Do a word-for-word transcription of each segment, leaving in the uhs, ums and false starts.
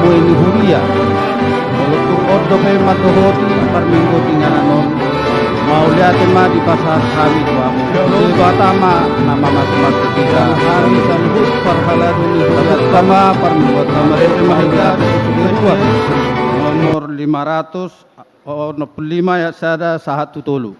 Boi ni huria, molo tung on dope mandohoti parmingguon inganan on, mauliate ma dipasahat hami tu hamu. Debata ma na mamasumasu hita. Hami saluhut parhalado ni huria, tama parmingguon tama. Ese ma hita tu Buku Tua nomor lima ratus onom puluh lima, ayat sada sahat tu tolu.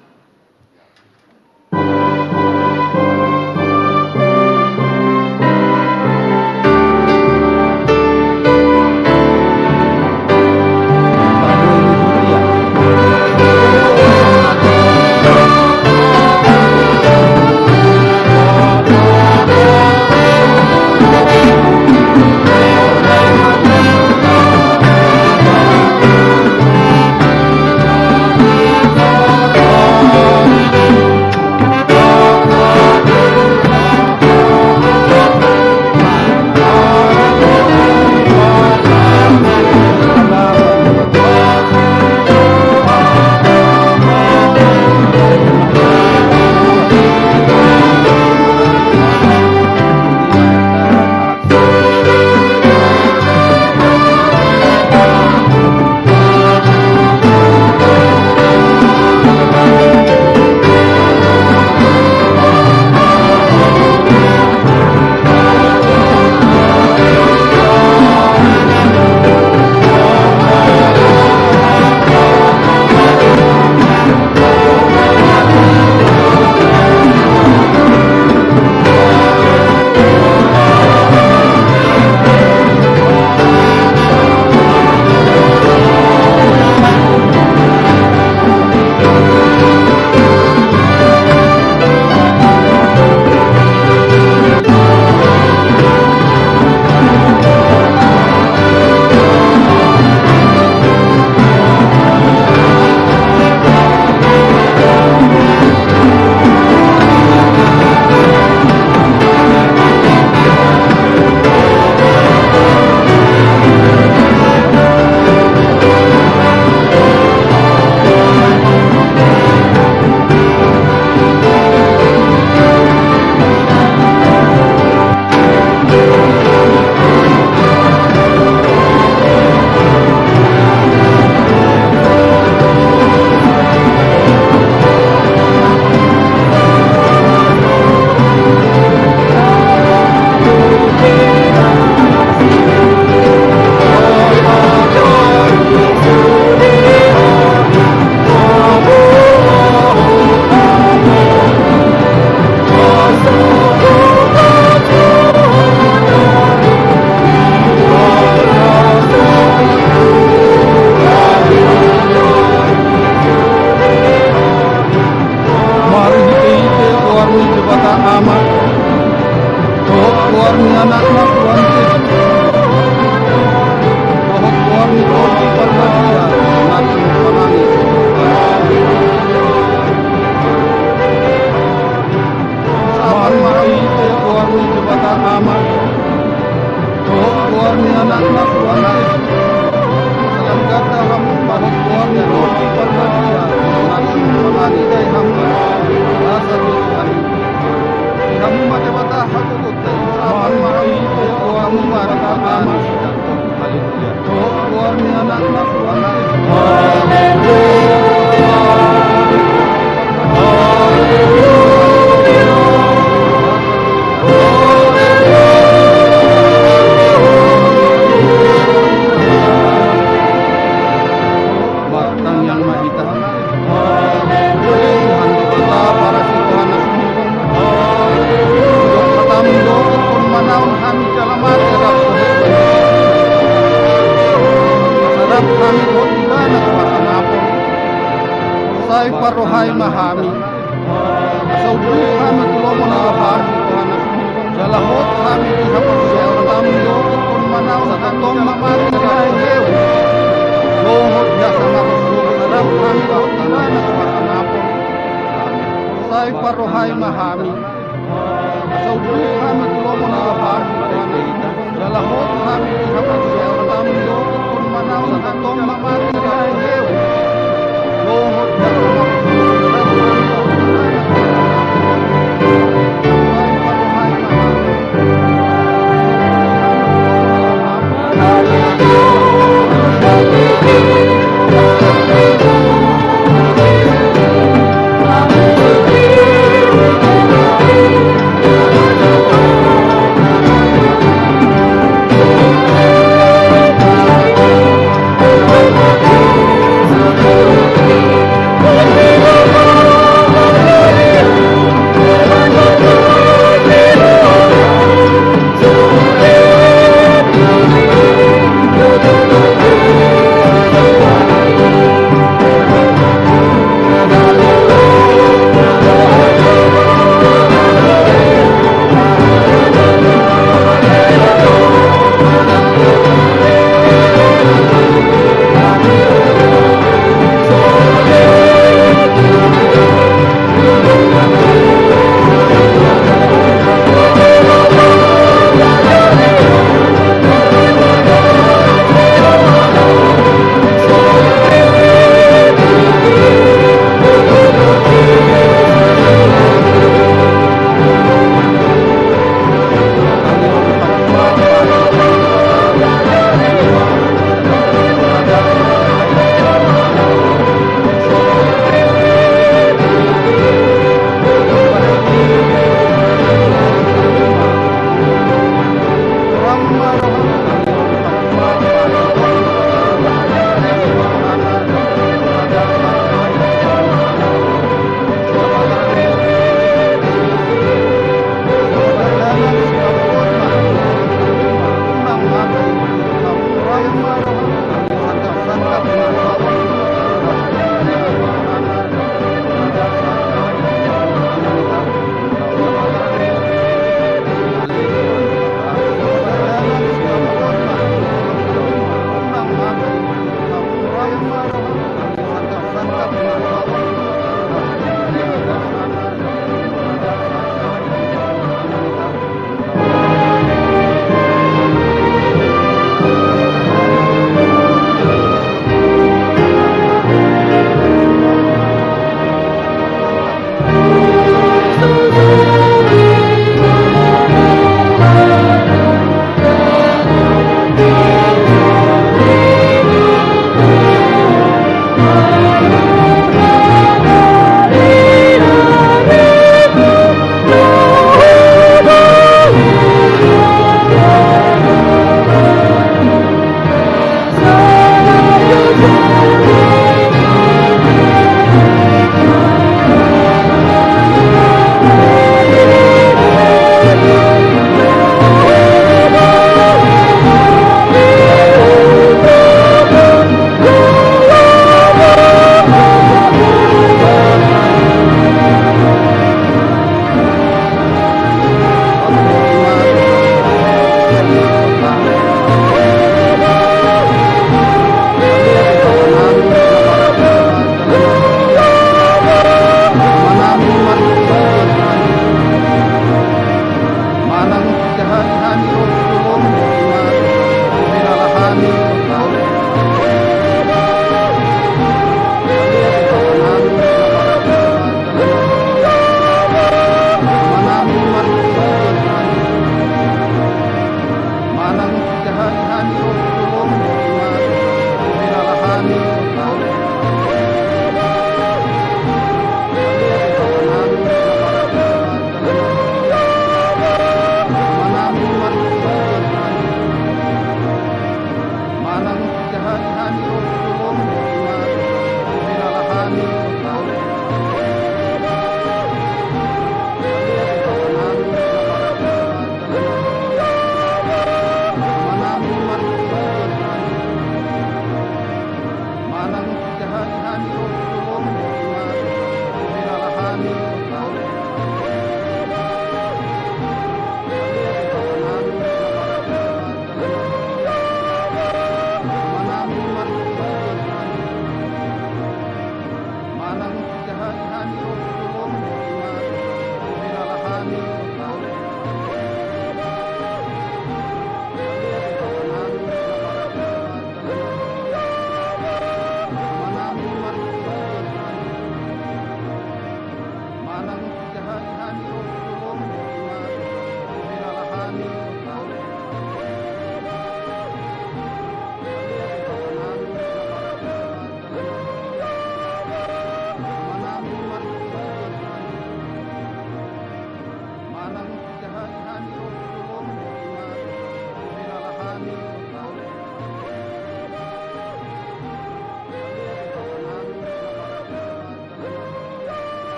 Marhitehite goar ni Debata Ama, dohot goar ni Anakna Tuhan Jesus, dohot goar ni Tondi Parbadia, na tumangihon. Marhitehite goar ni Debata Ama, dohot goar ni Anakna Tuhan Jesus, salanggarna hamu ma dohot goar ni Tondi Parbadia, na tumangihon hamu, asa di hamu. Di hamu ma Debata hagogotta, marhitehite goar ni Debata Ama. Haleluya. Dohot goar ni Anakna Tuhan Jesus. Haleluya. Haleluya. Martangiang ma hita. Tuhan Debata parasi roha na sumurung. Didok hataM do, ingkon manaon hami jala mate rap dohot Ibana. Asa rap hami dohot Ibana tu hasanapon. Sai parrohai ma hami. Asa unduk hami tu lomo ni rohaM. Jala hot hami di haporseaon. HataM do, ingkon manaon hami jala mate rap dohot Ibana. Dohot jasa na ros dohot. Asa rap hami dohot Ibana tu hasanapon. Sai parrohai ma hami. Asa unduk hami tu lomo ni rohaM. Jala hot hami di haporseaon. HataM do, ingkon manaon hami jala mate rap dohot Ibana. Dohot jasa na ros dohot. Sai parrohai ma hami.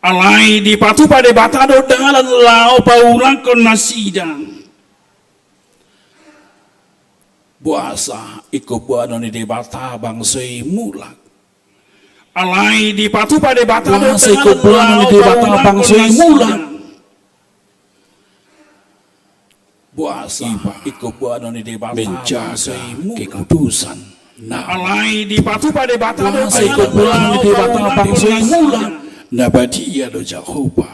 Alai dipatupa Debata do dalan laho paulangkon nasida. Boasa ingkon boanon ni Debata bangso i mulak? Alai dipatupa Debata do dalan laho paulangkon nasida. Boasa ingkon boanon ni Debata bangso i mulak? Boasa ingkon boanon ni Debata bangso i mulak? Menjaga kekudusan. Nah. Alai dipatupa Debata do dalan laho paulangkon nasida. Boasa ingkon boanon ni Debata bangso i mulak? Na badia do Jahowa.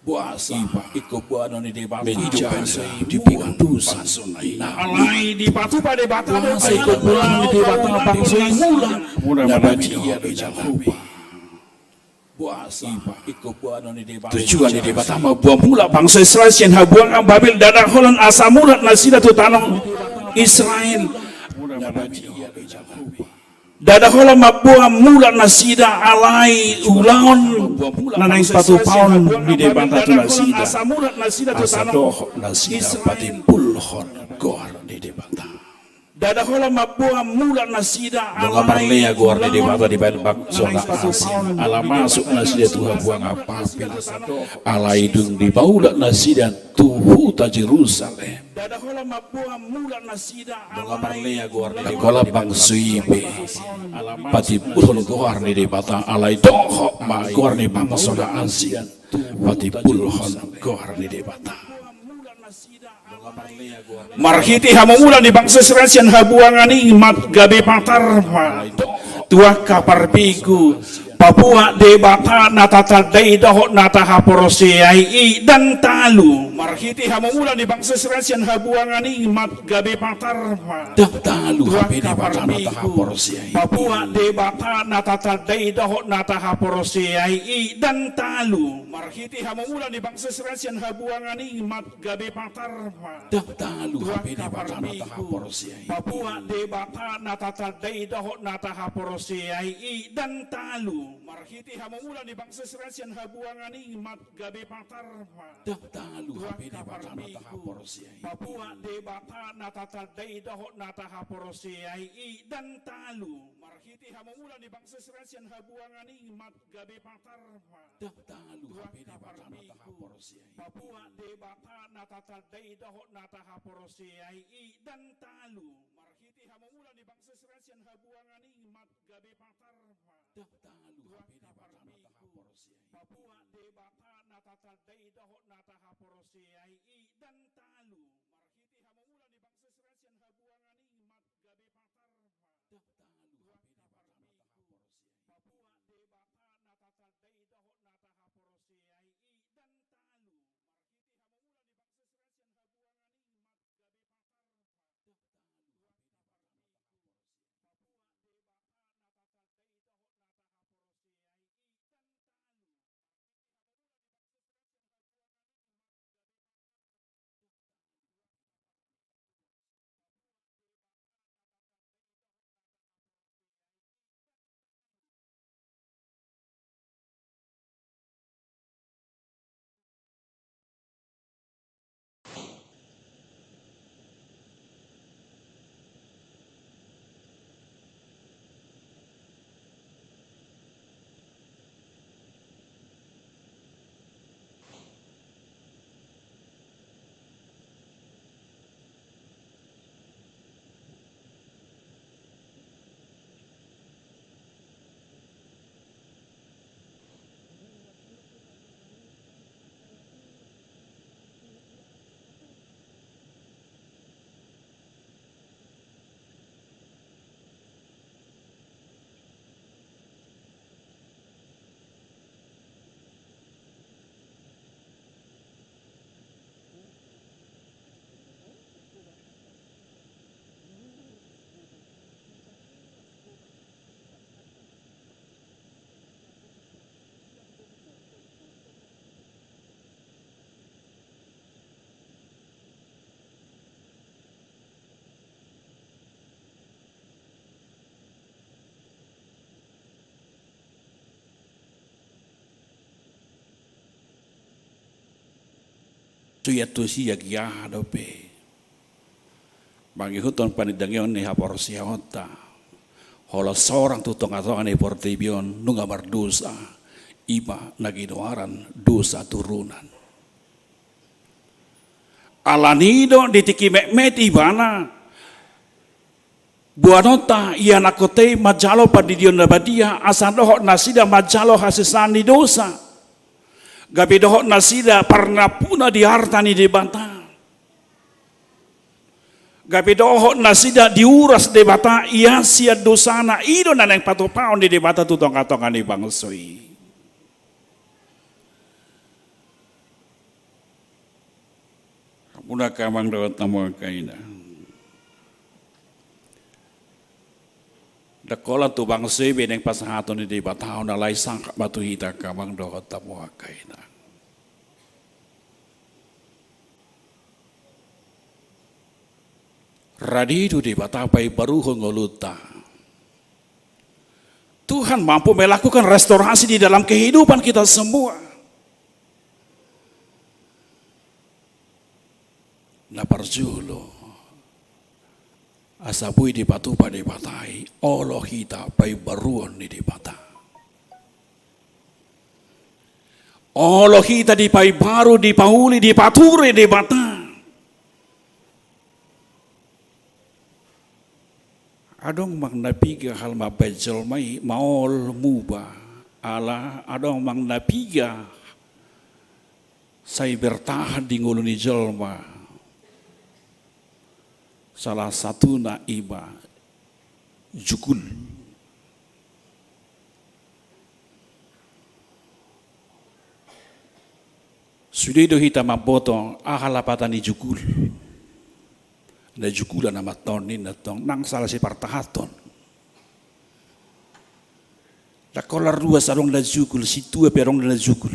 Boasa ingkon boanon ni Debata bangso i mulak? Menjaga kekudusan. Nah. Alai dipatupa Debata do dalan laho paulangkon nasida. Boasa ingkon boanon ni Debata bangso i mulak? Na badia do Jahowa. Tujuan ni Debata mamboan mulak bangso Israel sian habuangan Babel, ndada holan asa mulak nasida tu tano Israel. Ndada holan mamboan mulak nasida alai ulaon na naeng patupaon ni Debata tu nasida, asa dohot nasida patimbulhon goar ni Debata. Ndada holan mamboan mulak nasida. Nunga marlea goar ni Debata dibahen bangsona asing, ala masuk nasida tu habuangan Babel. Alai dung dipaulak nasida tu huta Jerusalem, ndada holan mamboan mulak nasida. Nunga marlea goar ni Debata, ndang holan bangso i be patimbulhon goar ni Debata, alai dohot ma goar ni bangsona asing patimbulhon goar ni Debata. Marhite hamumulan ni bangso Israel sian habuangan i, gabe patar ma tu angka parbegu pabuat debata na tatandai dohot na tahaporseai i, ndang talu. Marhite hamumulan ni bangso Israel sian habuangan i, gabe patar ma, ndang talu hape debata na tahaporseai, pabuat debata na tatandai dohot na tahaporseai i, ndang talu. Marhite hamumulan ni bangso Israel sian habuangan i, gabe patar ma, ndang talu hape debata na tahaporseai, pabuat debata na tatandai dohot na tahaporseai i, ndang talu. Marhite hamumulan ni bangso Israel sian habuangan i, gabe patar ma, ndang talu hape debata na tahaporseai, pabuat debata na tatandai dohot na tahaporseai i, ndang talu. Marhite hamumulan ni bangso Israel sian habuangan i, gabe patar ma, ndang talu hape debata na tahaporseai, pabuat debata na tatandai dohot na tahaporseai i, ndang talu. Marhite hamumulan ni bangso Israel sian habuangan i, gabe patar ma, ndang talu hape debata na tahaporseai, pabuat debata na tatandai dohot na tahaporseai i, ndang talu. Marhite hamumulan ni bangso Israel sian habuangan i, gabe patar ma, ndang talu hape debata na tahaporseai, pabuat debata na tatandai dohot na tahaporseai i, ndang talu. Marhite hamumulan ni bangso Israel sian habuangan i, gabe patar ma, ndang talu hape debata na tahaporseai, pabuat debata na tatandai dohot na tahaporseai i, ndang talu. Tuia tusi agi aha dope mangihuthon panindangion ni haporseaonta. Holan sorang tu tongatonga ni portibi on nunga mardosa, Ima na ginoaran dosa turunan. Alani do di tingki metmet ibana, boanonta ianakhonta i manjalo pandidion na badia, asa dohot nasida manjalo hasesaan ni dosa. Gabe dohot nasida parnampuna di arta ni Debata. Gabe dohot nasida diuras Debata ia sian dosana, i do na naeng patupaon ni Debata tu tongatonga ni bangso i. Muna angka amang dohot hamu angka inang. Ndang holan tu bangso i be naeng pasahaton ni Debata on, alai sangkap ma tu hita angka amang dohot hamu angka inang. Rade do Debata paimbaruhon ngolunta. Tuhan mampu melakukan restorasi di dalam kehidupan kita semua. Na parjolo, asa boi dipatupa Debata i, olo hita paimbaruon ni Debata. Olo hita dipaimbaru, dipauli, dipature Debata. Adong manang na piga hal mambahen jolma i maol muba, ala adong manang na piga sai bertahan di ngolu ni jolma. Salah satuna ima jugul. Sude do hita mamboto aha lapatan ni jugul. Na jugul, na mantong ninna tong, nang salah sipartahanhon. Ndang holan ruas adong na jugul, sintua pe adong na jugul.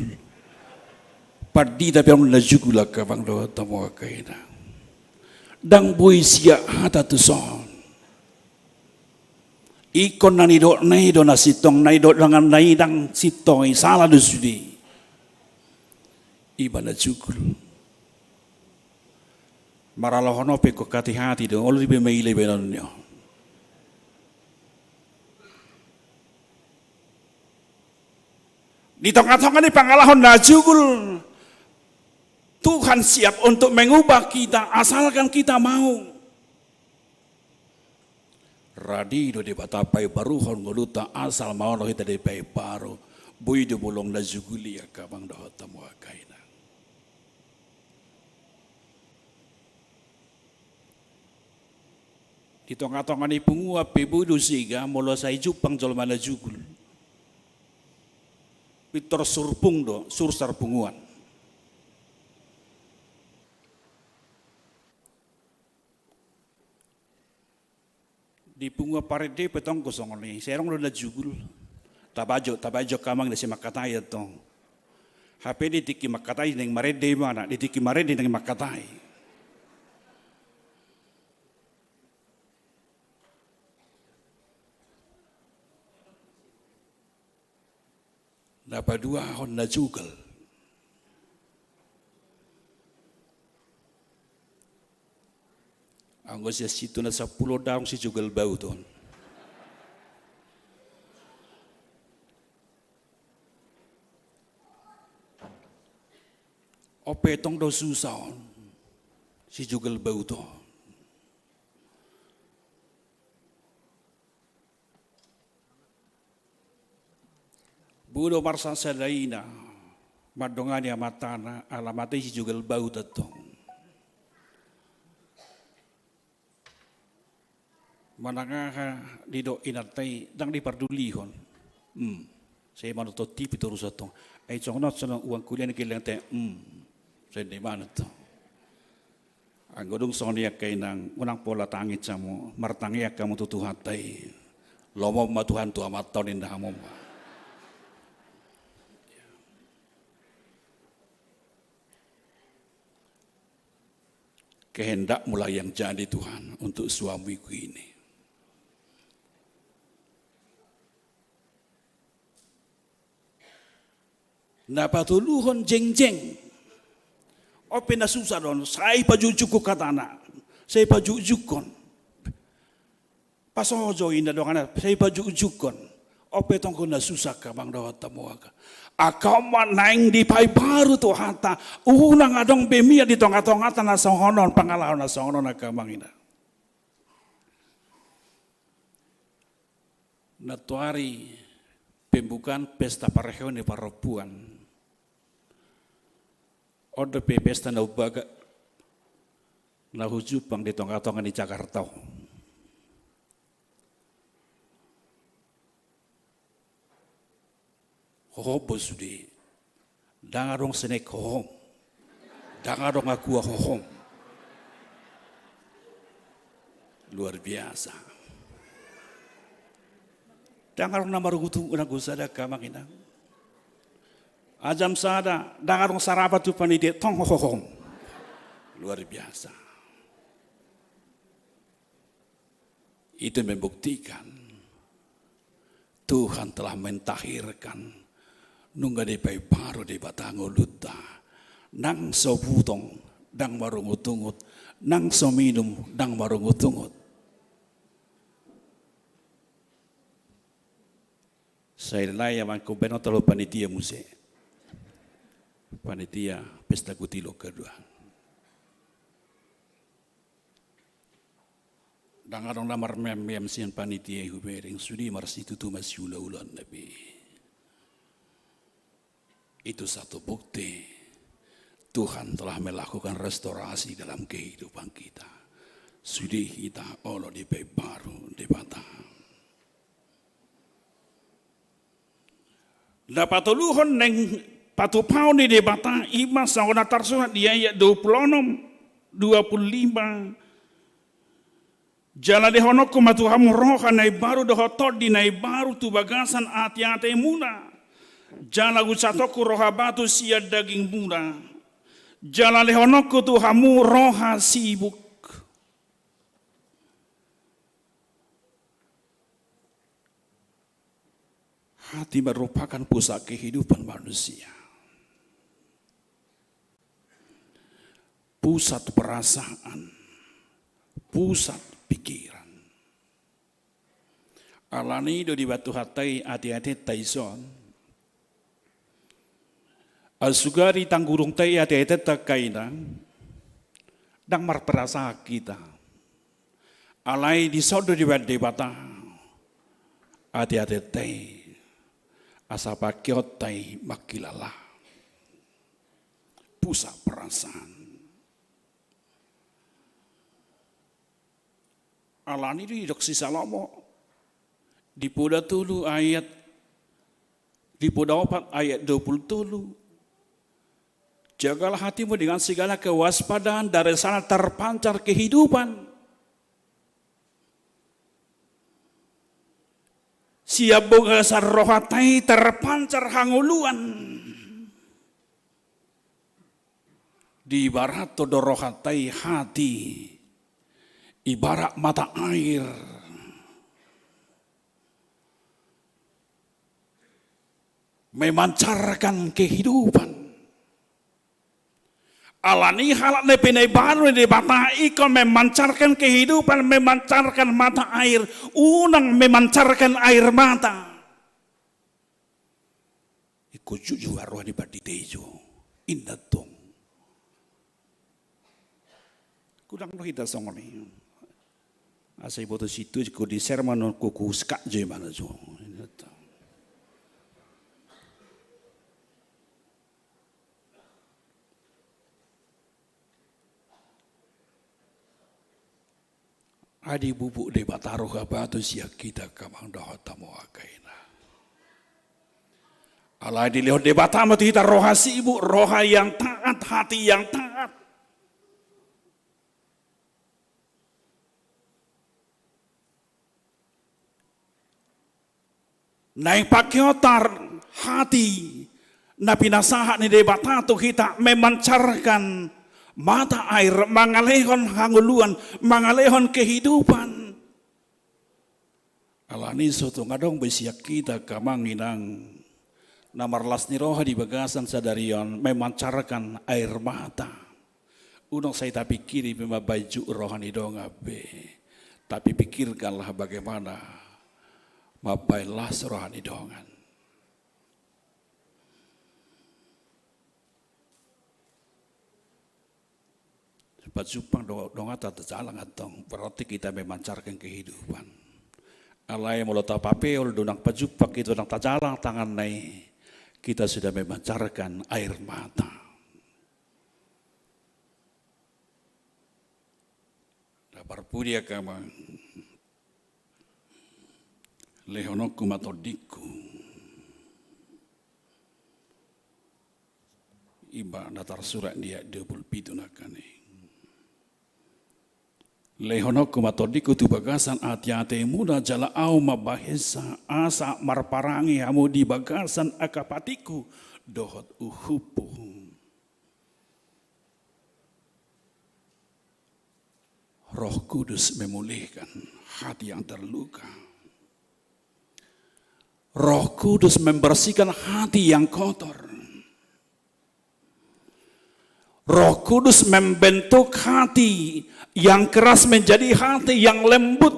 Pandita pe adong na jugul, angka amang dohot hamu angka inang. Ndang boi siak hata tuson. Ingkon na nidokna i do na sintong, na nidok donganna i ndang sintong i, sala do sude. Ima na jugul. Maralohon on pe ingkon hati-hati do, olo dibaen maila baenon i. Di tongatonga ni pangalaho na jugul, Tuhan siap untuk mengubah kita asalkan kita mau. Rade do Debata paimbaruhon ngolunta asal ma olo hita dipaimbaru. Boi do molo na jugul i, angka amang dohot hamu angka inang. Di tongatonga ni punguan pe boi do sega molo sai jumpang jolma na jugul. Pintor surpung do, sursar punguan. Di punguan parende pe tong do songon i, sai adong do na jugul. Tabajo, tabajo angka amang, na sai mangkatai tong. Hape di tingki mangkatai naeng marende ibana, di tingki marende naeng mangkatai. Na paduahon na jugul. Anggo sian situna sampulu on, adong sijugal baut on. On pe tong do susa on, sijugal baut on. Boi do marsasada ina mandongani amantana, ala mate sijugal baut antong. Manang aha didok inanta i, ndang dipardulihon. Hmm. Sai manonton T V torus antong. Ai songon on songon uang kuliah ni kelinta. Hmm. Sai nda i manonton. Anggo dung songon i angka inang, unang pola tangis hamu, martangiang hamu tu Tuhanta i. Lomo ma Tuhan tu amanta on, ninna hamu ma. Kehendakmu lah yang jadi, Tuhan, untuk suamiku ini. Na patoluhon jengjeng. On pe na susa do on, sai pajukjukhon hatana. Sai pajukjukhon. Pasojo inna donganna, sai pajukjukhon. On pe tong na susah angka amang dohot hamu angka. Angka on ma naeng dipaimbaru Tuhanta, unang adong be mian di tonga-tonganta na songon on, pangalaho na songon on angka amang inang. Nantoari pembukaan pesta parheon ni parompuan. On dope pesta na umbaga na hujumpang di tonga-tonga ni Jakarta on. Hohom do sude. Ndang adong senek hohom. Ndang adong akua hohom. Luar biasa. Ndang adong na marungutungut nanggo sada angka amang inang. Ajam sada, ndang adong sarapan tu panitia, tong hohom. Luar biasa. Itu membuktikan Tuhan telah mentahirkan, nunga dipaimbaru Debata ngolunta. Nang so butong, ndang marungutungut, nang so minum, ndang marungutungut. Sai nai amang, umbahen on tu panitia muse. Panitia pesta kutil on kadua. Ndang adong na marmeam-meam sian panitia i, hubereng sude marsitutu masiula-ulaonna be. Itu satu bukti Tuhan telah melakukan restorasi dalam kehidupan kita. Sude hita olo dipaimbaru Debata. Na patoluhon naeng patupaon ni Debata i ma songon na tarsurat di ayat dua pulu onom, dua pulu lima. Jala lehononku ma tu hamu roha na imbaru dohot tondi na imbaru tu bagasan ateatemuna. Jala usatonku roha batu sian dagingmuna. Jala lehononku tu hamu roha sibuk. Hati merupakan pusat kehidupan manusia. Pusat perasaan, pusat pikiran. Alani i do dibaen Tuhanta i ateatenta dison. Asa gari tanggurungta i ateatenta angka inang, ndang marperasaan hita. Alai dison do dibaen Debata ateatenta i, asa pangkeonta i mangkilala. Pusat perasaan. Alani i do didok si Salomo di Poda tolu ayat, di Poda opat ayat dua puluh tolu. Jagalah hatimu dengan segala kewaspadaan, dari sana terpancar kehidupan. Sian bagasan rohanta i terpancar hangoluan. Diibarat do rohanta i hati ibarat mata air. Memancarkan kehidupan. Alani i halak na pinaimbaru ni Debata ingkon memancarkan kehidupan, memancarkan mata air, unang memancarkan air mata. Ingkon jujur roha ni pandita i jo, inna tong. Godang do hita songon i. Asa iboto situtu ingkon di sermon on kuku skak jo imana jo. Ai dibubuk Debata roha batu sian hita angka amang dohot hamu angka inang. Alai dilehon Debata ma tu hita roha sibuk, roha yang taat, hati yang taat. Naeng pangkeonta hati na pinasahat ni Debata tu hita memancarkan mata air, mangalehon hangoluan, mangalehon kehidupan. Alani so tung adong be sian hita angka amang inang na marlas ni roha di bagasan sadari on memancarkan air mata. Unang sai tapingkiri pe mambaen jut roha ni dongan be. Tapi pikirkanlah bagaimana mambahen las roha ni dongan. Pajumpang do-, dongan ta tajalang antong, berarti kita memancarkan kehidupan. Alai molo tapapeol do unang pajumpang hita unang tajalang tanganna i, kita sudah memancarkan air mata. Na parpudi angka amang, lehononku ma tondingku. I ma na tarsurat di ayat dua pulu pitu nangkin i. Lehononku ma tondingku tu bagasan ateatemuna jala ahu mambahensa asa marparange hamu di bagasan angka patikku dohot uhumhu. Roh Kudus memulihkan hati yang terluka. Roh Kudus membersihkan hati yang kotor. Roh Kudus membentuk hati yang keras menjadi hati yang lembut.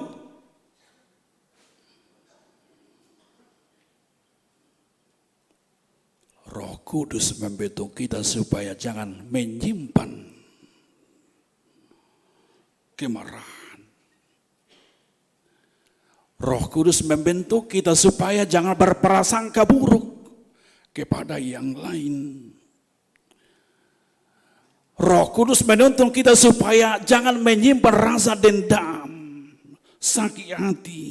Roh Kudus membentuk kita supaya jangan menyimpan kemarahan. Roh Kudus membentuk kita supaya jangan berprasangka buruk kepada yang lain. Roh Kudus menuntun kita supaya jangan menyimpan rasa dendam, sakit hati.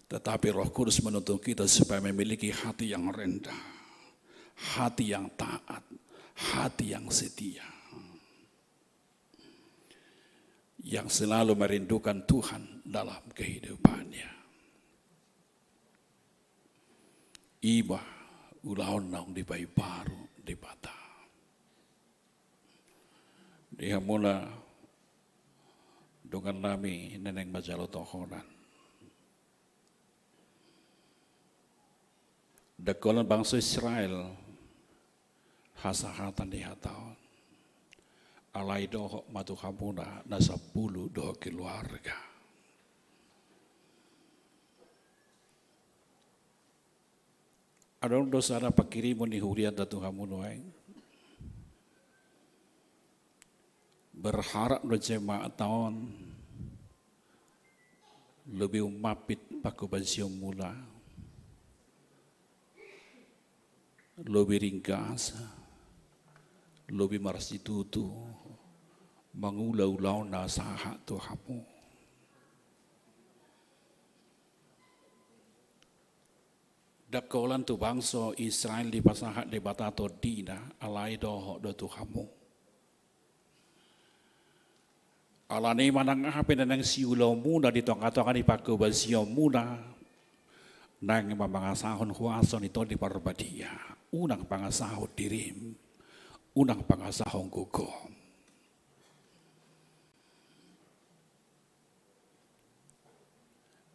Tetapi Roh Kudus menuntun kita supaya memiliki hati yang rendah, hati yang taat, hati yang setia, yang selalu merindukan Tuhan dalam kehidupannya. I ma ulaon naung dipaimbaru Debata. Di hamuna dongannami na naeng manjalo tohonan. Ndang holan bangso Israel hasahatan ni hata on. Alai dohot ma tu hamuna na sampulu dohot keluarga. Adong do sada pangkirimon ni hurianta tu hamu nuaeng. Berharap do jemaat on lobi umampit pangkobasionmuna, lobi ringgas, lobi marsitutu mangula ulaon na sahat tu hamu. Ndang holan tu bangso Israel dipasahat Debata tondina, alai dohot do tu hamu. Alani i manang aha pe na naeng siulaonmuna di tongatonga ni pangkobasionmuna, naeng ma mangasahon huaso ni Tondi Parbadia. Unang pangasahon dirim, unang pangasahon gogom.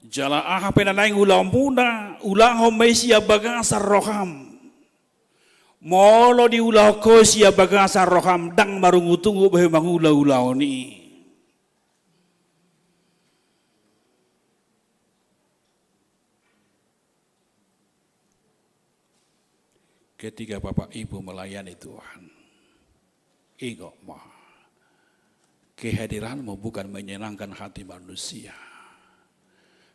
Jala aha pe na naeng ulaonmuna, ulahon ma i sian bagasan roham. Molo diulahon ho sian bagasan roham, ndang marungutungut boha mangula ulaon i. Ketika Bapak Ibu melayani Tuhan, ingat ma, kehadiranmu bukan menyenangkan hati manusia,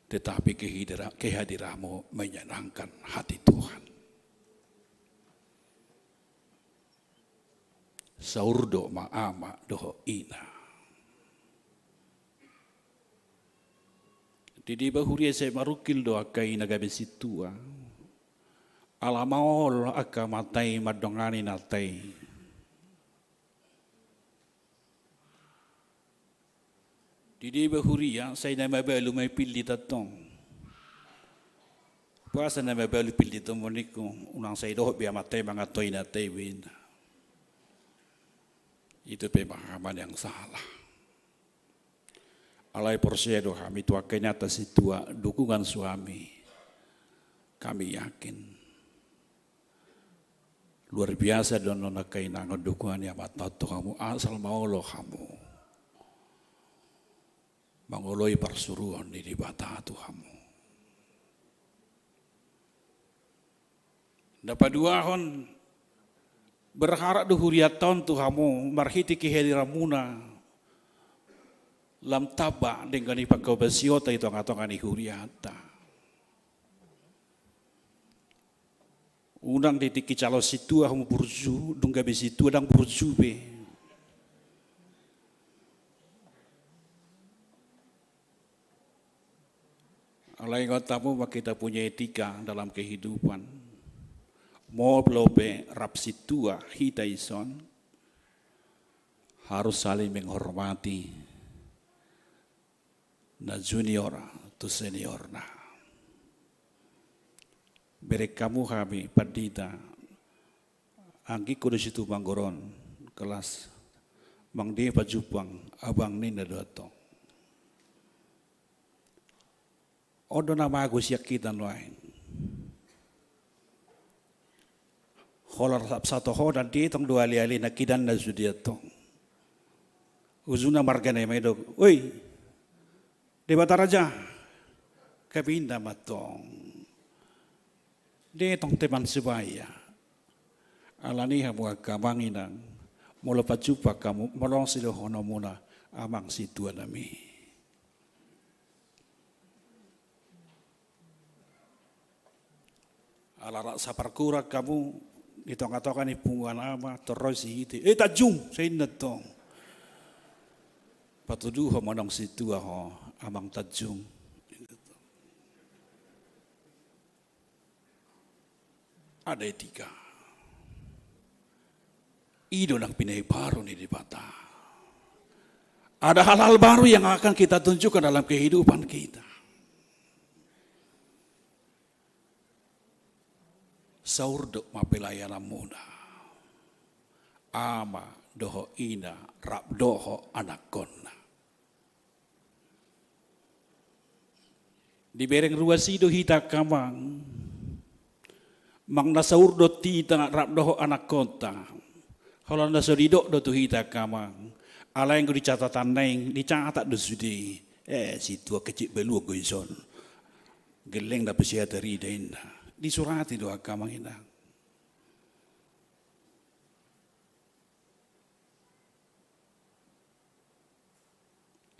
tetapi kehadira-, kehadiranmu menyenangkan hati Tuhan. Saur do ma ama dohot ina. Di deba huria sai marungkil do angka ina gabe sintua. Ala maol angka amanta i mandongani inanta i. Di deba huria sai na mabalu ma i pillitanta on. Boasa na mabalu pillitanta on ningku, unang sai dohot be amanta i manganhon inanta i be ninna. Itu pemahaman yang salah. Alai porsea do hami tu angka inanta sintua, dukungan suami, kami yakin luar biasa do annon angka inanta on dukungan ni amanta on tu hamu, asal maol hamu. Mangoloi parsuruon ni Debata tu hamu. Na paduahon, berharap do hurianta on tu hamu marhite kehadiranmuna lam tamba denggan i panghobasionta di tongatonga ni hurianta. Unang di tingki calon sintua hamu burju, dung gabe sintua ndang burju be. Alai ingot hamu ma, kita punya etika dalam kehidupan. Molo pe rap sintua hita dison, harus saling menghormati na junior tu seniorna. Bereng hamu hami pandita, anggingku do Situmorang on, kelas, manang dia pajumpang abang ninna do antong. On do na mago sian hita nuaeng. Holan rap satohonan, dia tong do aleale nangkinan na sude antong. Ujungna marga na i ma didok, "Oi, Debata Raja," gabe inna ma antong. Dia tong teman sebaya. Alani i hamu angka amang inang, molo pajumpang hamu, molo sidohononmuna amang sintua nami. Ala rap saparkurang hamu di tongatonga ni punguan ama, torus sihite, "Eh, Tanjung," sai inna antong. Patuduhon ma annon sintua, "Ho, amang Tanjung." Ada etika. I do nang pinaibaru ni Debata. Ada hal-hal baru yang akan kita tunjukkan dalam kehidupan kita. Saurdot ma pelayananmuna, ama dohot ina rap dohot anakkonna. Dibereng ruas i do hita angka amang. Manang na saurdot hita rap dohot anakkonta, holan na so didok do tu hita angka amang. Alai anggo di catatan naeng, dicatat do sude. "Eh, sintua kecik balu anggo dison. Gelleng dapot siatar i da," inna. Disurati do angka amang inang.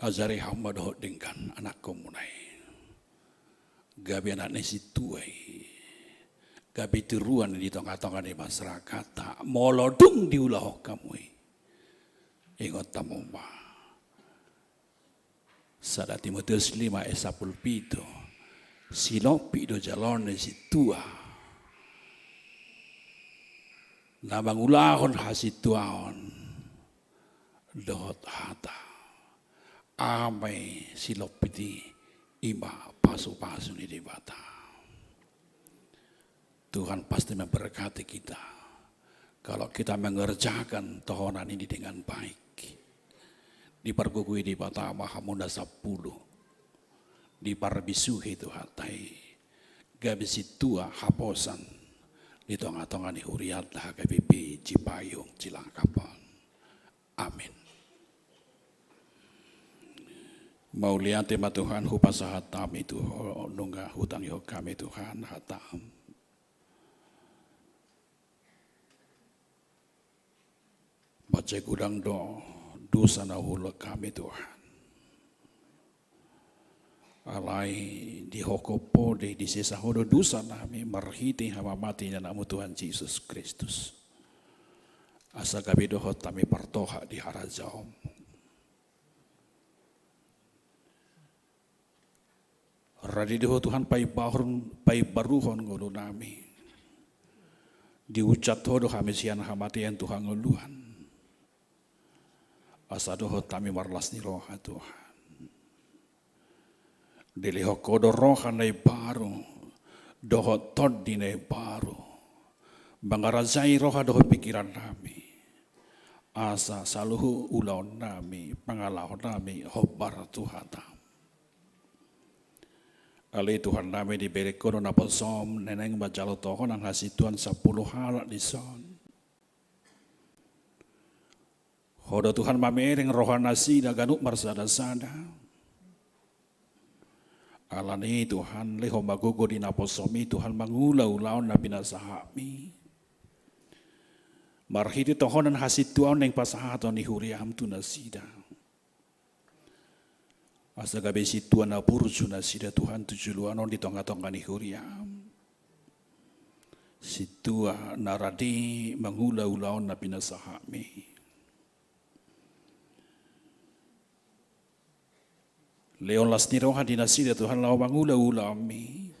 Ajari hamu ma dohot denggan anakkonmuna i. Gabe anak ni sintua i. Gabe tiruan di tongatonga ni masyarakat. Molo dung diulahon hamu i, ingot hamu ma. Sada Timoteus lima ayat sampulu pitu. Silompit do jaloon ni sintua na mangulahon hasintuaon dohot hata. Aha ma i silompit i? I ma pasupasu ni Debata. Tuhan pasti memberkati kita kalau kita mengerjakan tohonan ini dengan baik. Dipargogoi Debata ma hamu na sampulu. Diparbisuhi Tuhanta i gabe sintua haposan di tongatonga ni hurianta H K B P Cipayung Cilangkap on. Amin. Mauliate ma Tuhan, hupasahat hami tu Ho, nunga hutangihon hami Tuhan hataM. Mansai godang do dosa na huulahon hami Tuhan. Alai dihophop Ho do i, disesa Ho do dosa nami marhite hamamate ni AnakMu Tuhan Jesus Kristus. Asa gabe dohot hami partohap di harajaonMu. Radi do Ho Tuhan paimbaruhon, paimbaruhon ngolu nami. Diunsat Ho do hami sian hamatean tu hangoluan. Asa dohot hami marlas ni roha Tuhan. Dilehon Ho do roha na imbaru, dohot tondi na imbaru. Mangarajai roha dohot pingkiran nami. Asa saluhut ulaon nami, pangalaho nami, hombar tu hataM. Ale Tuhan nami, dibereng Ho do naposoM, naeng manjalo tohonan hasintuan sampulu halak dison. Ho do Tuhan mamereng roha nasida ganup marsadasada. Alani i Tuhan, lehon ma gogo di naposomi Tuhan mangula ulaon na pinasahatmi. Marhite tohonan hasintuaon naeng pasahaton ni huriam tu nasida. Asa gabe sintua na burju nasida Tuhan tu joloan on di tonga-tonga ni huriam. Sintua na rade mangula ulaon na pinasahatmi. Lehon las ni roha di nasida Tuhan laho mangula ulaonmi.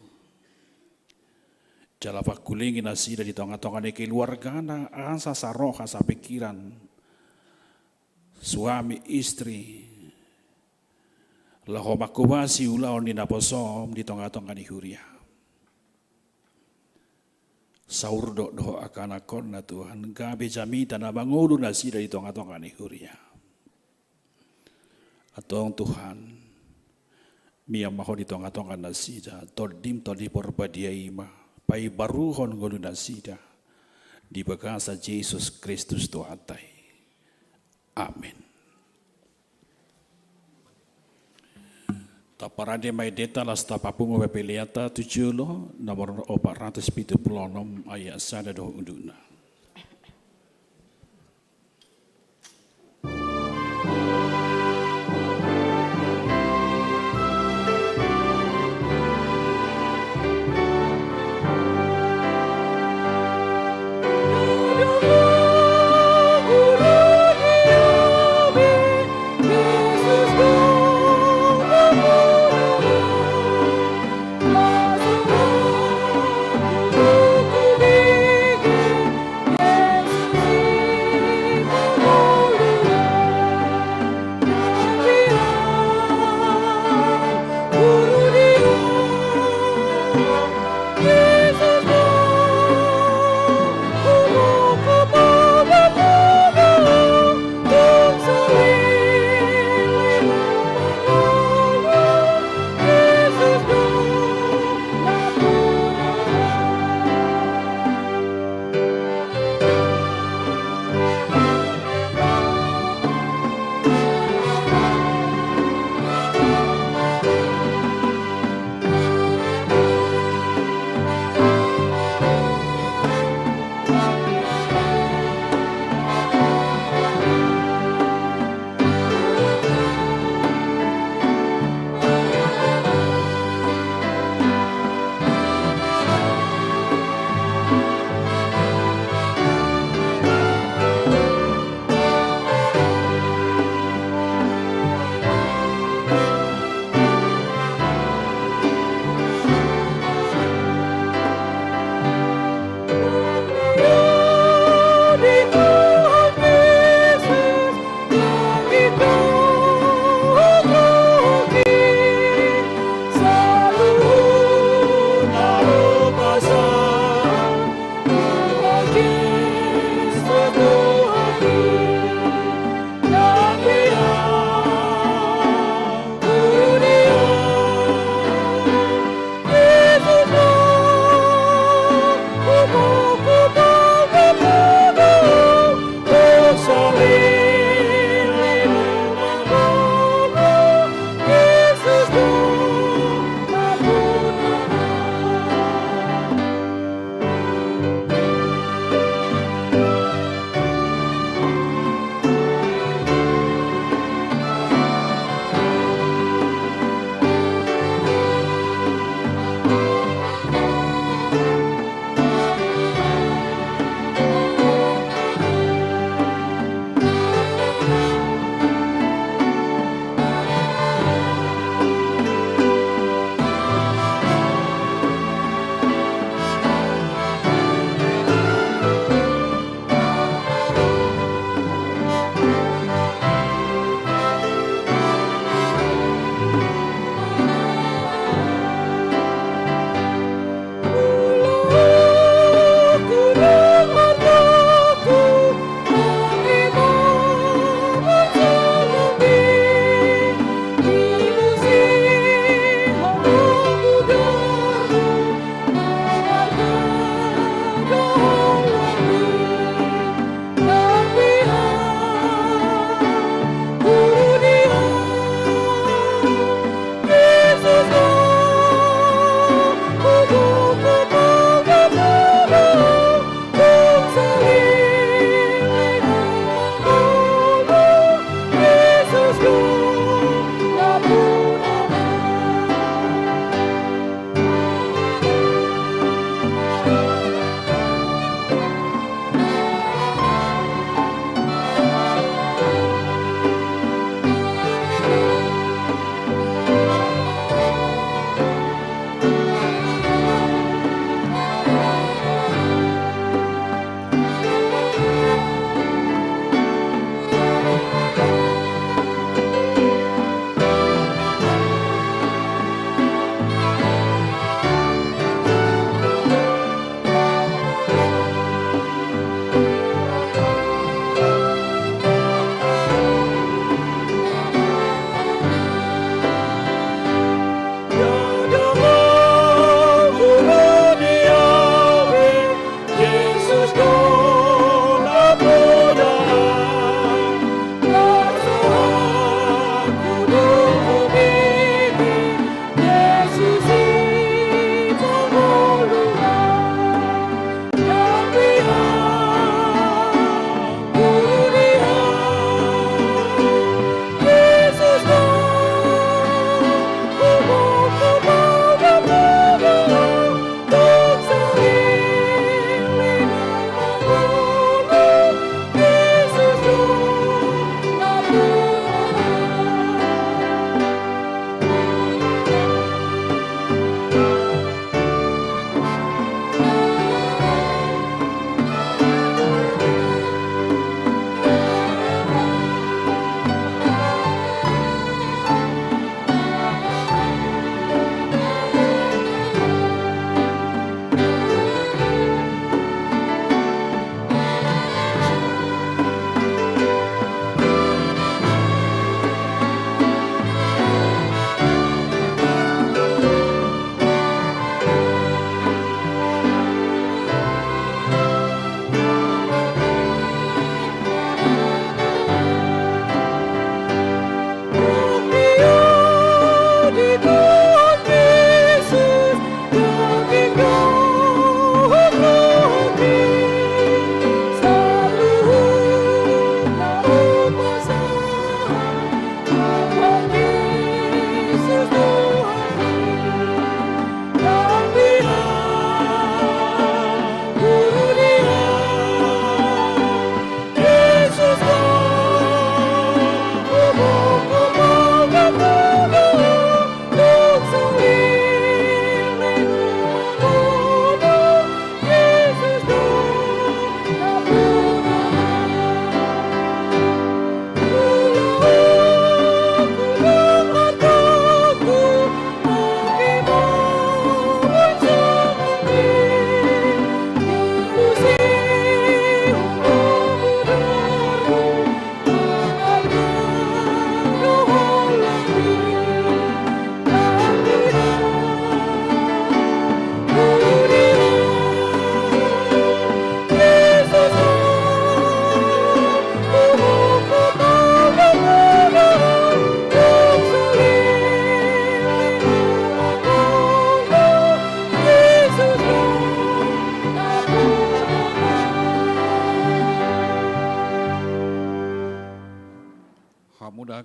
Jala pangkulingi nasida di tonga-tonga ni keluargana, asa saroha sapingkiran, suami istri, laho mangkobasi ulaon ni naposom di tonga-tonga ni huria. Saurdot dohot angka anakkonna Tuhan, gabe jamita na mangolu nasida di tonga-tonga ni huria. Antong Tuhan, mian ma Ho di tonga-tonga nasida, Tondim Tondi Porbadia i ma paimbaruhon ngolu nasida di bagasan Jesus Kristus Tuhanta i. Amen. Taparade ma endenta laos tapapungu ma peleanta tu jolo, nomor opat ratus pitu pulu onom, ayat sada dohot undukna.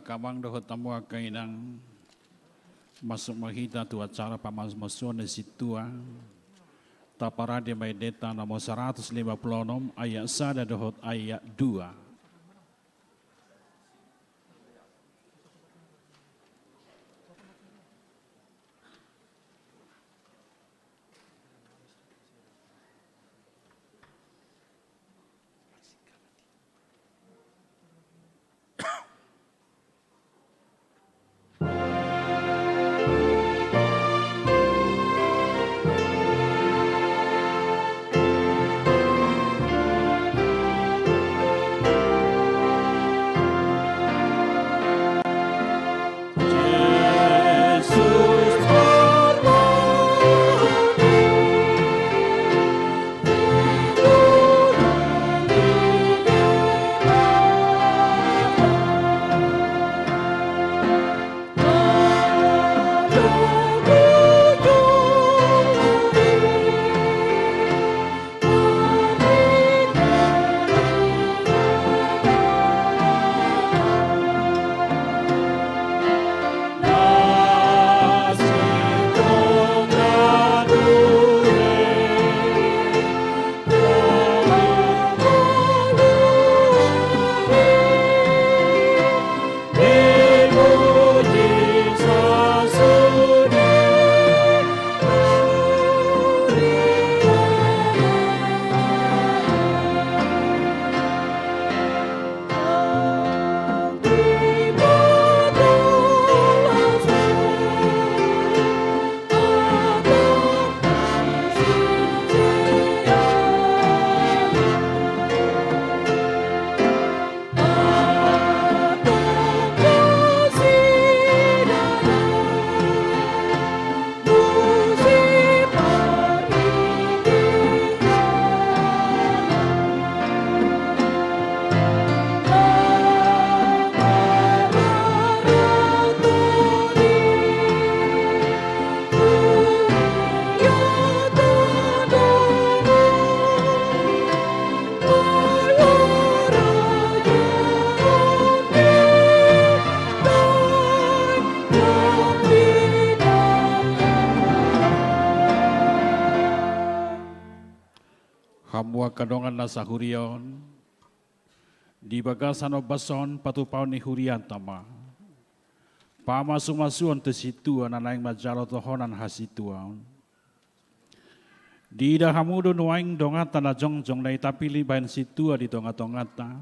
Angka amang dohot hamu angka inang, masuk ma hita tu acara pamasumasuon ni sintua. Taparade ma endenta nomor saratus lima pulu onom, ayat sada dohot ayat dua. Hamu angka dongan na sahuria on, di bagasan ombas on patupaon ni hurianta ma pamasumasuon tu sintua na naeng manjalo tohonan hasintuaon. Diida hamu do nuaeng donganta na jongjong na i tapillit bahen sintua di tongatonganta.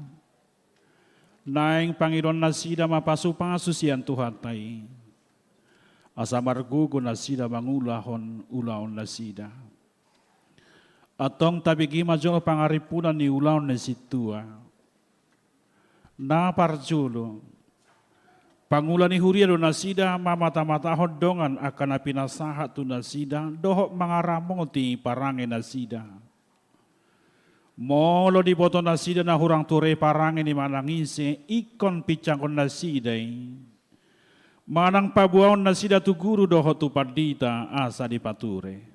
Naeng pangidoan nasida ma pasupasu sian Tuhanta i, asa margogo nasida mangulahon ulaon nasida. Antong tabege ma jolo pangarimpunan ni ulaon ni sintua. Na parjolo, pangula ni huria do nasida mamatamatahon dongan angka na pinasahat tu nasida dohot mangaramoti parange nasida. Molo diboto nasida na hurang ture parange ni manang ise, ingkon pincangon nasida i, manang paboaon nasida tu guru dohot tu pandita asa dipature.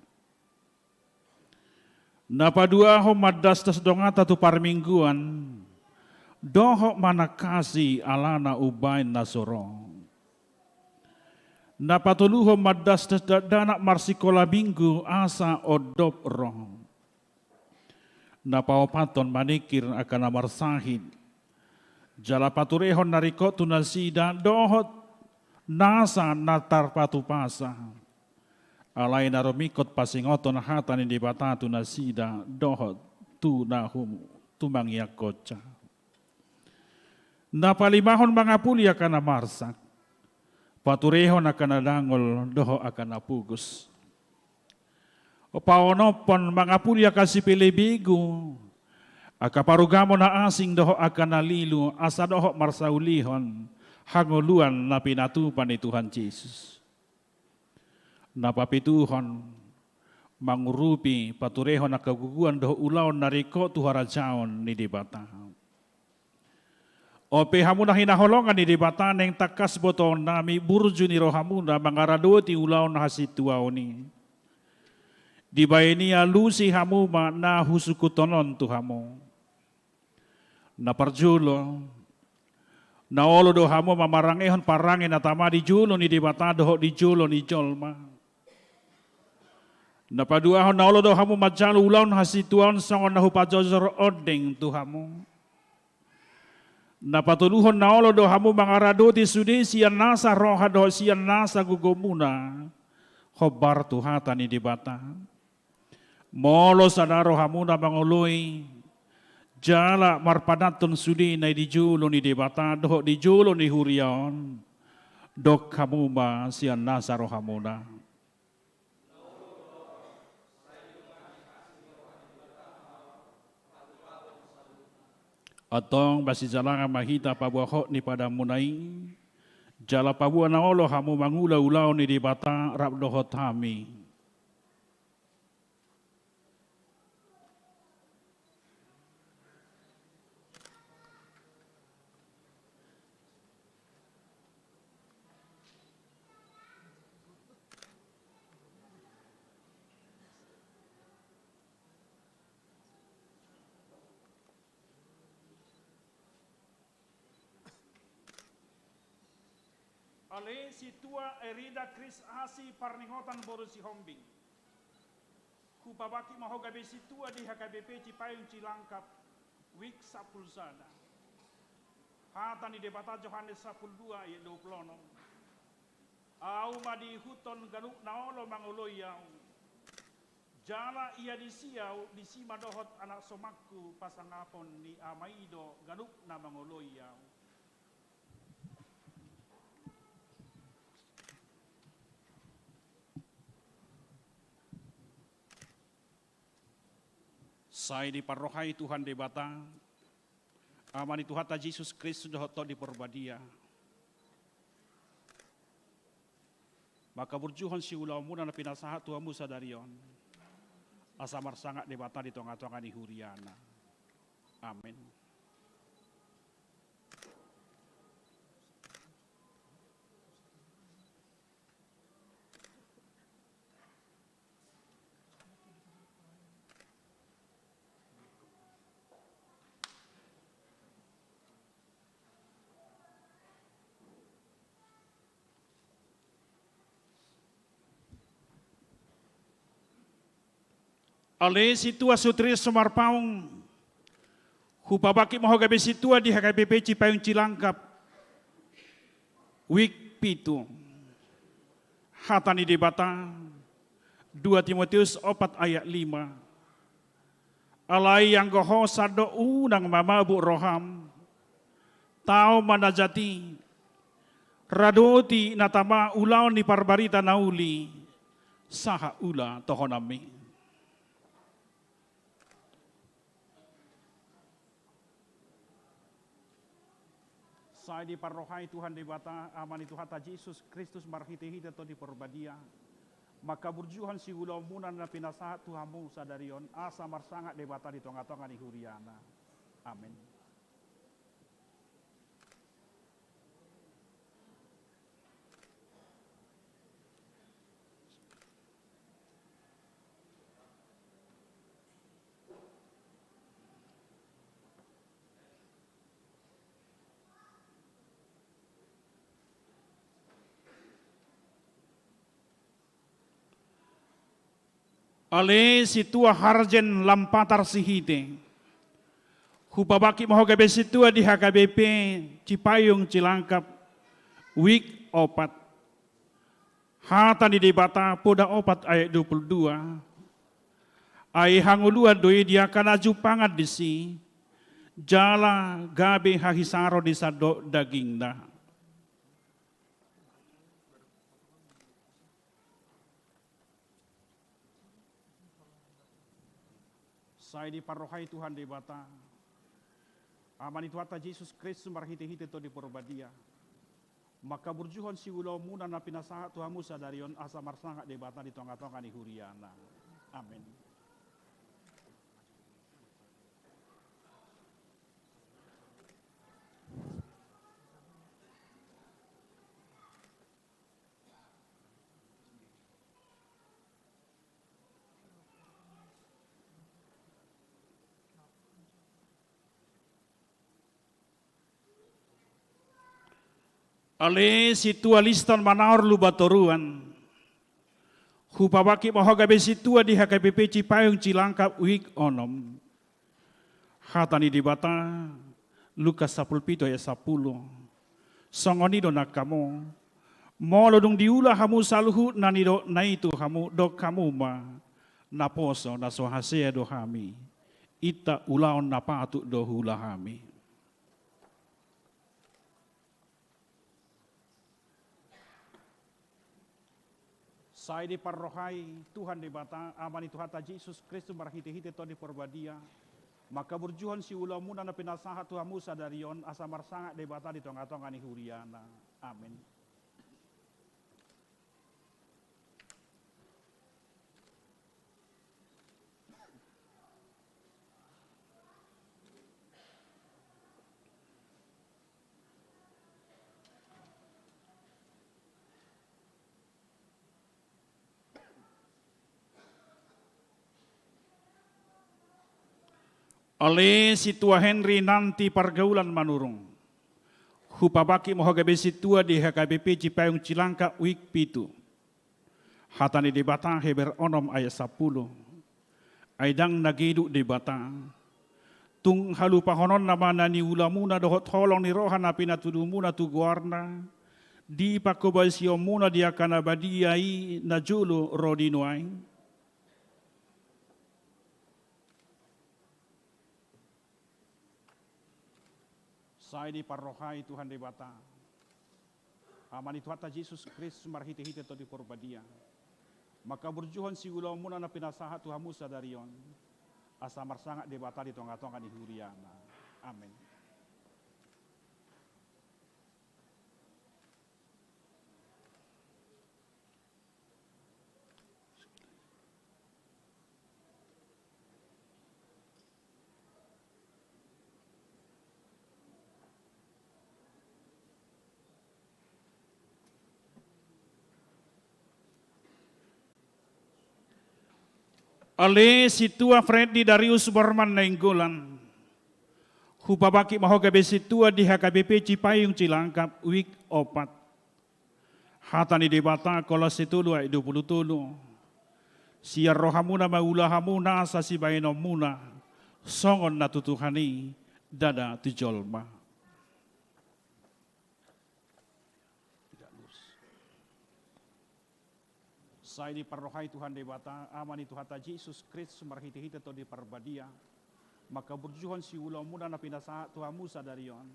Na paduahon, mandasdas donganta tu parmingguan dohot manangkasi alana umbaen na so ro. Na patoluhon, mandasdas dakdanak marsikola minggu asa ondop ro. Na paopathon, maningkir angka na marsahit jala paturehon na ringkot tu nasida dohot nasa na tarpatupasa. Alai na rumingkot pasingothon hata ni Debata tu nasida dohot tu na hum-, tumangiangkonsa. Na palimahon, mangapuli angka na marsak, paturehon angka na dangol dohot angka na pogos. Paonomhon, mangapuli angka sipelebegu, angka parugamo na asing dohot angka na lilu, asa dohot marsaulihon hangoluan na pinatupa ni Tuhan Jesus. Na papituhon, mangurupi paturehon angka guguan dohot ulaon na ringkot tu harajaon ni Debata. On pe hamu na hinaholongan ni Debata, naeng tangkas botoonnami burju ni rohamuna mangaradoti ulaon hasintuaon i. Dibahen i alusi hamu ma na husungkunhon on tu hamu. Na parjolo, Na olo do hamu mamarangehon parange na tama di jolo ni Debata dohot di jolo ni jolma. Na paduahon, na olo do hamu manjalo ulaon hasituaon songon na hupajojor ondeng tu hamu. Na patoluhon, na olo do hamu mangaradoti sude sian nasa roha dohot sian nasa gogomuna hombar tu hata ni Debata. Molo sada rohamuna mangoloi jala marpadathon sude na i di jolo ni Debata dohot di jolo ni huria on, dok hamu ma sian nasa rohamuna. Antong masijalangan ma hita paboa hot ni padanmuna i, jala paboa na olo hamu mangula ulaon ni Debata rap dohot hami. Ale Sintua Erida Kris Asi Parningotan boru Sihombing. Hupabangkit ma ho gabe sintua di H K B P Cipayung Cilangkap, wijk sampulu sada. Hata ni Debata Johannes sampulu dua ayat dua pulu onom. Ahu ma diihuthon ganup na olo mangoloi ahu. Jala ia disi ahu, disi ma dohot anak somangku, pasangapon ni Ama i do ganup na mangoloi ahu. Sai diparrohai Tuhan Debata, Ama ni Tuhanta Jesus Kristus dohot Tondi Porbadia. Mangkaburjuhon siulaonmuna na pinasahat tu hamu sadari on, asa marsangap Debata di tongatonga ni huriana. Amen. Ale Sintua Sutris Sumarpaung, hupabangkit ma ho gabe sintua di H K B P Cipayung Cilangkap, wijk pitu. Hata ni Debata, dua Timoteus opat ayat lima. Alai anggo ho sandok unang mamabuk roham, tao ma na jat i, radoti na tama ulaon ni parbarita na uli, sahat ula tohonanmi. Sai diparrohai Tuhan Debata, Ama ni Tuhanta Jesus Kristus marhitehite Tondi Porbadia, mangkaburjuhon siulaonmuna na pinasahat tu hamu sadari on, asa marsangap Debata di tongatonga ni huriana. Amen. Ale Sintua Harjen Lampatar Sihite, hupabangkit ma ho gabe sintua di H K B P Cipayung Cilangkap, wijk opat. Hata ni Debata, Poda opat ayat dua pulu dua. Ai hangoluan do i di angka na jumpangan disi, jala gabe hahisaron ni sandok dagingna. Sai diparrohai Tuhan Debata, Ama ni Tuhanta Jesus Kristus marhitehite Tondi Porbadia, mangkaburjuhon siulaonmuna na pinasahat tu hamu sadari on, asa marsangap Debata di tongatonga ni huriana. Amen. Ale sintua Liston Manaor Lumbantoruan, hupabangkit ma ho gabe sintua di H K B P Cipayung Cilangkap wijk onom. Hata ni Debata, Lukas sampulu pitu ayat sampulu. Songon i do nang hamu, molo dung diula hamu saluhutna na nidokna i tu hamu, dok hamu ma, naposo na so hasea do hami. Inta ulaon na patut do huula hami. Sai diparrohai Tuhan Debata, Ama ni Tuhanta Jesus Kristus marhitehite Tondi Parbadia, mangkaburjuhon siulaonmuna na pinasahat tu hamu sadari on, asa marsangap Debata di tongatonga ni huriana. Amen. Ale sintua Henry Nanti Pargaulan Manurung, hupabangkit ma ho gabe sintua di H K B P Cipayung Cilangkap wijk pitu. Hata ni Debata, Heber onom ayat sampulu. Ai ndang na geduk Debata, tung halupahononna ma na niulamuna dohot holong ni roha na pinatudumuna tu goarna, di panghobasionmuna di angka na badia i najolo ro di nuaeng? Sai diparrohai Tuhan Debata, Ama ni Tuhanta Jesus Kristus marhitehite Tondi Parbadia, mangkaburjuhon siulaonmuna na pinasahat tu hamu sadari on, asa marsangap Debata di tongatonga ni huriana. Amen. Ale sintua Freddy Darius Borman Nainggolan, hupabangkit ma ho gabe sintua di H K B P Cipayung Cilangkap wijk opat. Hata ni Debata, Kolose tolu ayat dua pulu tolu. Sian rohamuna ma ula hamu nasa sibahenonmuna, songon na tu Tuhan i, ndada tu jolma. Sai diparrohai Tuhan Debata, Ama ni Tuhanta Jesus Kristus marhitehite Tondi Parbadia, mangkaburjuhon siulaonmuna na pinasahat tu hamu sadari on,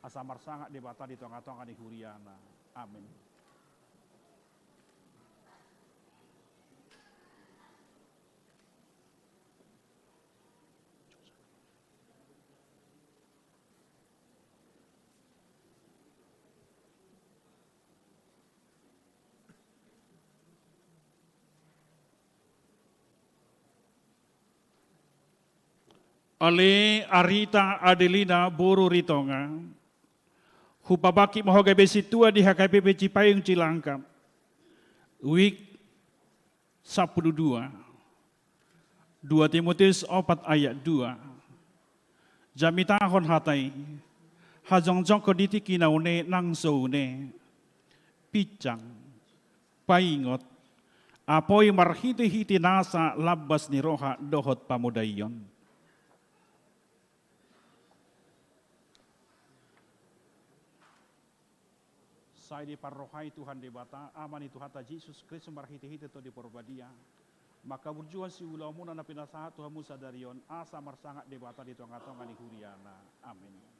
asa marsangap Debata di tongatonga ni huriana. Amen. Ale Arita Adelina boru Ritonga, hupabangkit ma ho gabe sintua di H K B P Cipayung Cilangkap wijk sampulu dua. Dua Timoteus opat ayat dua. Jamitahon hata i, hajongjongkon di tingki na une nang so une. Pinsang, paingot, apoi marhitehite nasa lambas ni roha dohot pamodaion. Sai diparrohai Tuhan Debata, Ama ni Tuhanta Jesus Kristus marhitehite Tondi Parbadia, mangkaburjuhon siulaonmuna na pinasahat tu hamu sadari on, asa marsangap Debata di tongatonga ni huriana. Amen.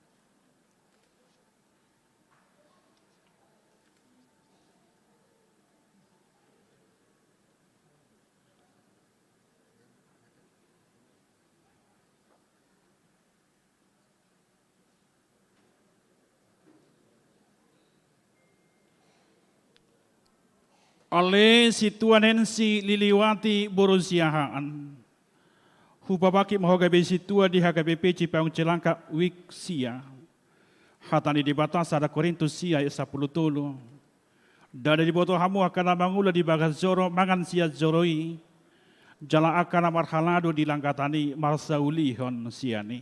Ale sintua Nensi Liliwati boru Siahaan, hupabangkit ma ho gabe sintua di H K B P Cipayung Cilangkap wijk sia. Hata ni Debata, sada Korintus sia ayat sampulu tolu. Ndada diboto hamu angka na mangula di bagas joro mangan sian joro i, jala angka na marhalado di langgatan i marsaulihon sian i.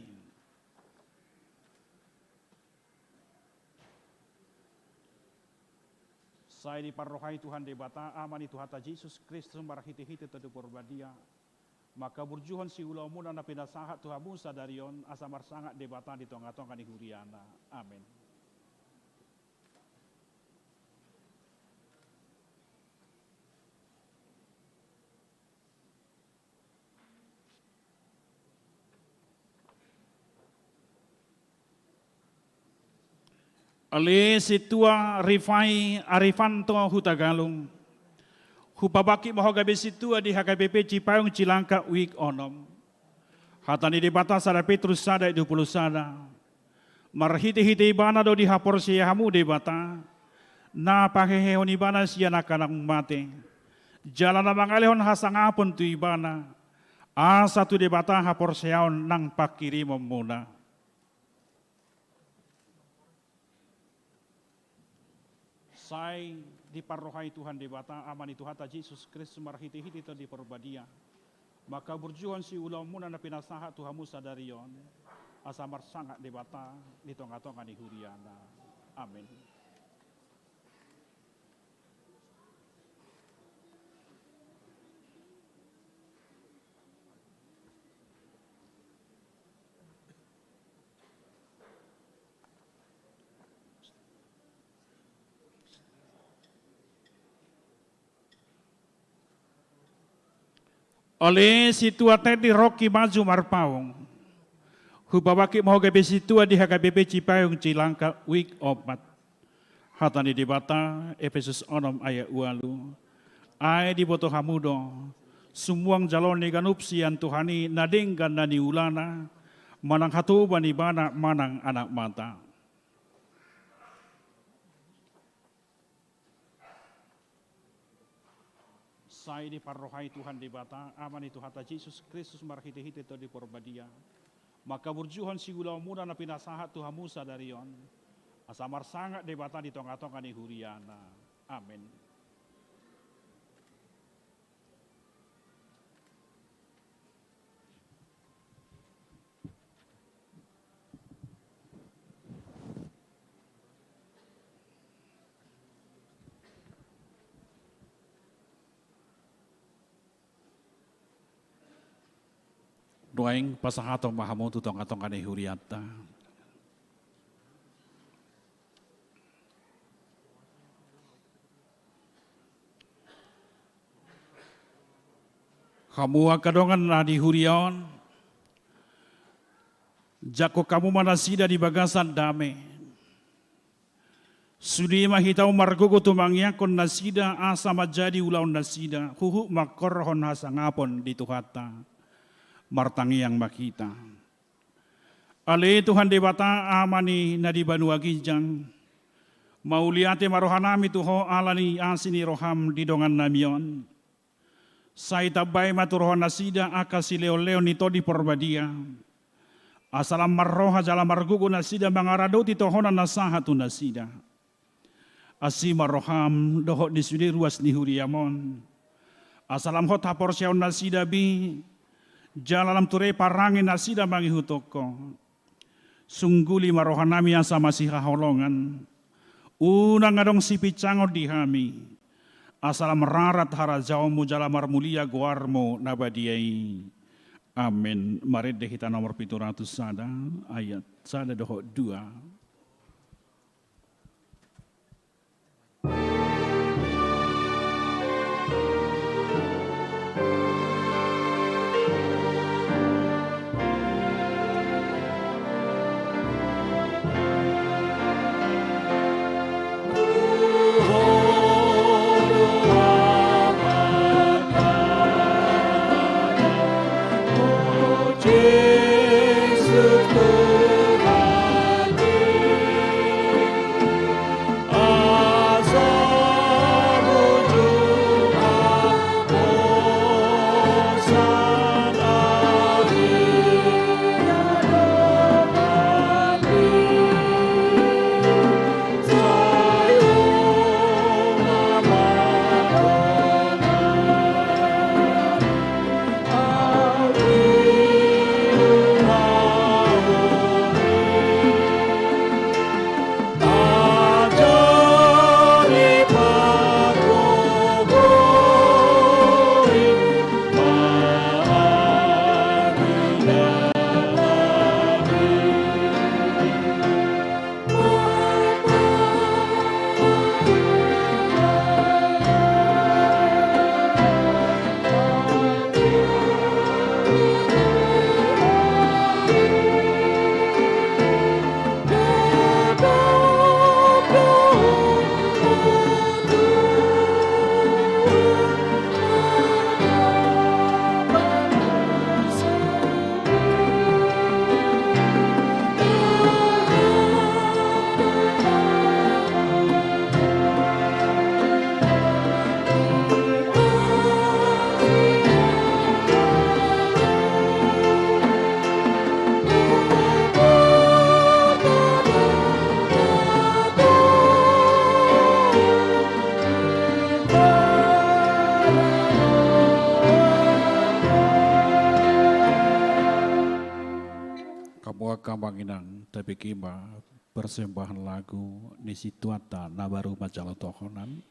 Sai diparrohai Tuhan Debata, Ama ni Tuhanta Jesus Kristus, marhitehite Tondi Porbadia, mangkaburjuhon siulaonmuna na pinasahat tu hamu sadari on, asa marsangap Debata di tongatonga ni huriana. Amen. Ale Sintua Rifai Arifanto Hutagalung, hupabangkit ma ho gabe sintua di H K B P Cipayung Cilangka Wijk onom. Hata ni Debata sada Petrus sada ayat dua pulu sada. Marhitehite Ibana do dihaporseai hamu Debata, na pahehehon Ibana sian angka na mate, jala na mangalehon hasangapon tu Ibana, asa tu Debata haporseaon nang pangkirimonmuna. Sai diparrohai Tuhan Debata, Ama ni Tuhanta Jesus Kristus, marhitehite Tondi Porbadia, mangkaburjuhon siulaonmuna na pinasahat tu hamu sadari on, asa marsangap Debata di tongatonga ni huriana. Amen. Ale Sintua Teddy Rocky Maju Marpaung, hupabangkit ma ho gabe sintua di H K B P Cipayung Cilangka Wijk opat. Hata ni Debata, Epesus onom ayat ualu. Ai diboto hamu do, sumuang jaloon ni ganup sian Tuhan i na denggan na niulana, manang hatoban ibana manang anak mata. Sai diparrohai Tuhan Debata, Ama ni Tuhanta Jesus Kristus, marhitehite Tondi Porbadia, mangkaburjuhon siulaonmuna na pinasahat tu hamu sadari on, asa marsangap Debata di tongatonga ni huriana. Amen. Nuaeng pasahaton ma hamu tu tongatonga ni hurianta. Hamu angka dongan na di huria on, jangkon hamu ma nasida di bagasan dame. Sude ma hita on margogo tu mangiangkon nasida asa manjadi ulaon nasida huhut mangkorhon hasangapon di Tuhanta. Martangiang ma hita. Ale Tuhan Debata, Ama ni na di banua ginjang, mauliate ma rohanami tu Ho ala ni asi ni roham di dongannami on. Sai tambai ma tu rohanasida angka sileonleon ni Tondi Porbadia, asa lam marroha jala margogo nasida mangaradoti tohonan na sahat tu nasida. Asi ma roham dohot di sude ruas ni huriam on, asa lam hot haporseaon nasida be, jala lam ture parange nasida mangihuthon Ho. Sungguli ma rohanami asa masihaholongan, unang adong sipinsangon di hami, asa lam rarat harajaonmu jala marmulia goarmu na badia i. Amen. Marende hita nomor pitu ratus sada, ayat sada dohot dua. Angka amang inang, tabege ma persembahan lagu ni situanta na baru manjalo tohonan.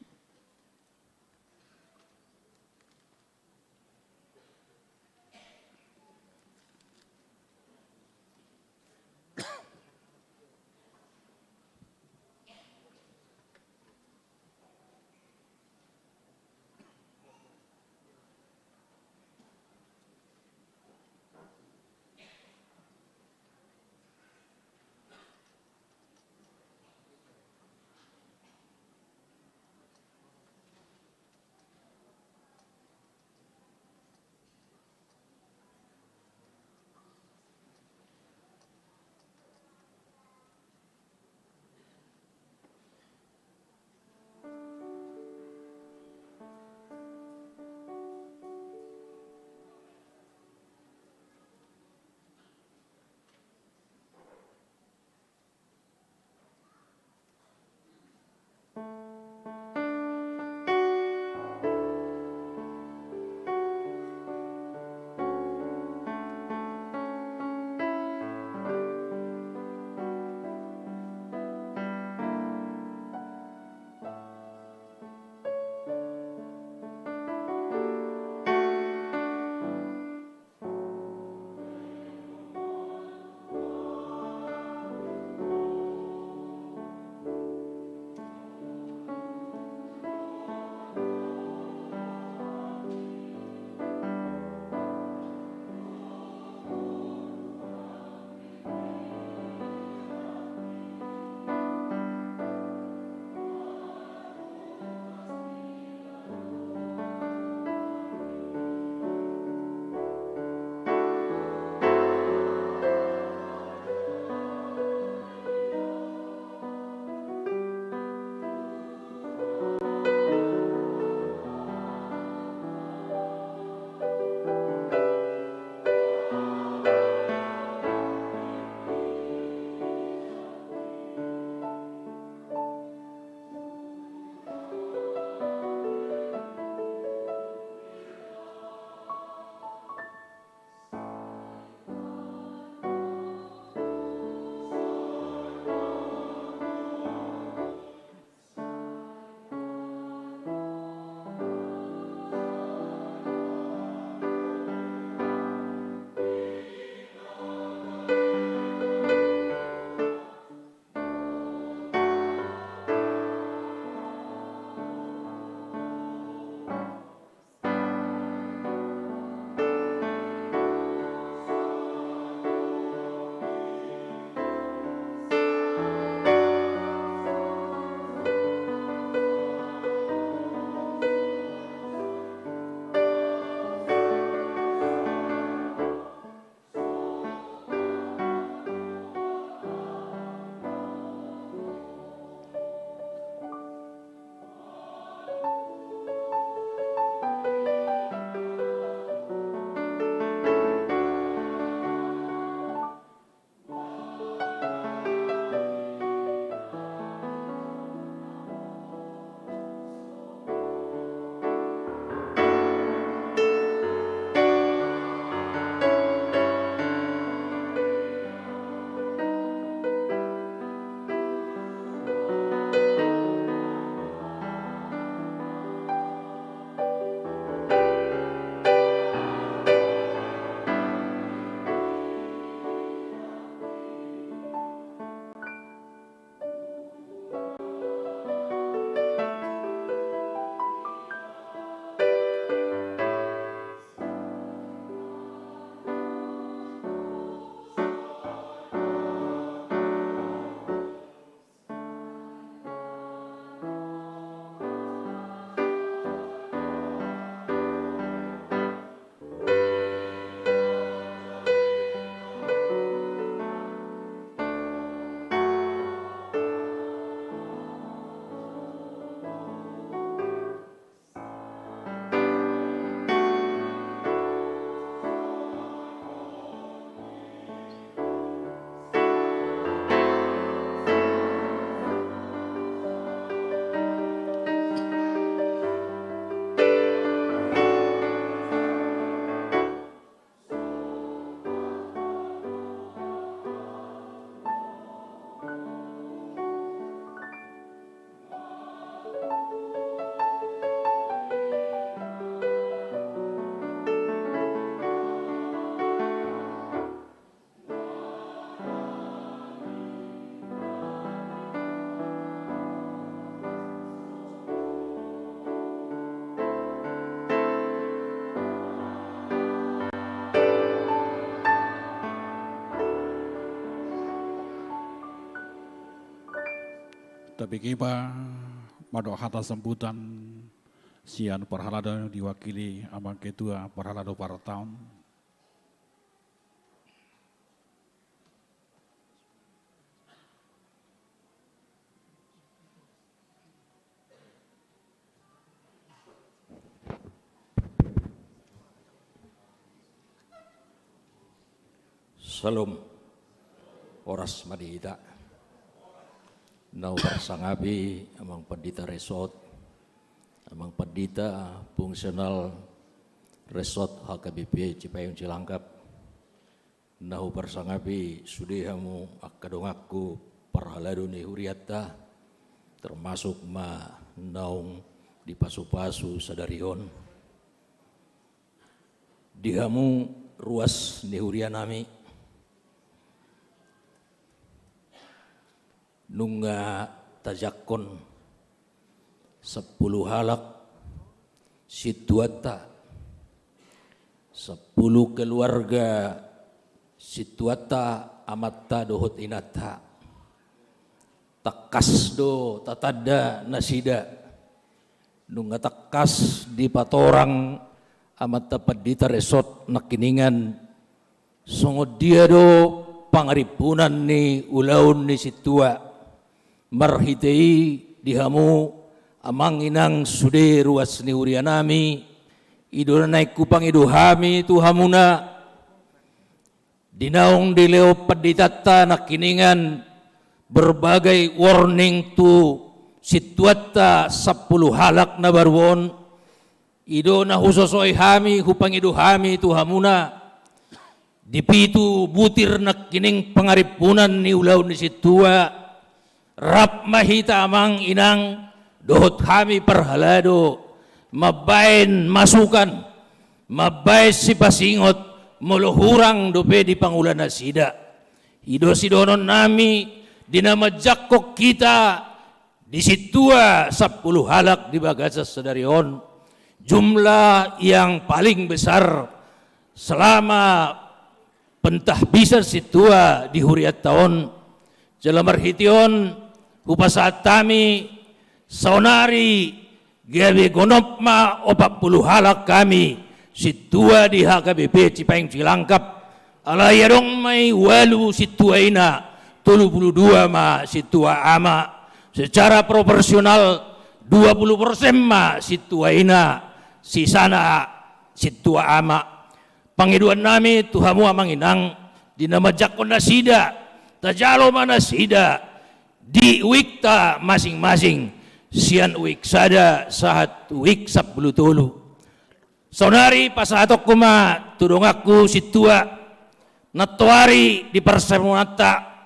Tapi kiba madok hata sambutan sian parhalado diwakili amang ketua parhalado partaon. Syalom. Horas ma di hita. Na huparsangapi amang pandita resort, amang pandita fungsional resort H K B P Cipayung Cilangkap. Na huparsangapi sude hamu angka donganku parhalado ni hurianta, termasuk ma naung dipasupasu sadari on. Di hamu ruas ni hurianami, nunga tajangkon sampulu halak sintuanta, sampulu keluarga sintuanta, amanta dohot inanta. Tangkas do tatanda nasida, nunga tangkas dipatorang amanta pandita resort nangkiningan, songon dia do pangarimpunan ni ulaon ni sintua. Marhite i di hamu amang inang sude ruas ni hurianami, i do na naeng hupangido hami tu hamuna. Di naung dilehon panditanta nangkiningan berbagai warning tu sintuanta sampulu halak na baru on, i do na husosoi hami, hupangido hami tu hamuna. Di pitu butir nangkining pangarimpunan ni ulaon ni sintua, rap ma hita amang inang dohot hami parhalado mambaen masukan, mambaen sipasingot, molo hurang dope di pangula nasida. I do sidohononnami di na manjangkon hita di sintua sampulu halak di bagasan sadari on, jumlah yang paling besar selama pentahbisan sintua di hurianta on. Jala marhite on hupasahat hami, saonari gabe gonop ma opat pulu halak hami sintua di H K B P Cipayung Cilangkap. Alai adong ma i ualu sintua ina, tolu pulu dua ma sintua ama. Secara proporsional, dua pulu persen ma sintua ina, sisana sintua ama. Pangidoannami tu hamu amang inang, di na manjangkon nasida, tajalo ma nasida di uikta masing-masing, sian uik sada sahat uik sampulu tolu. Saonari pasahatonku ma tu donganku sintua, nantoari di parsamonanta,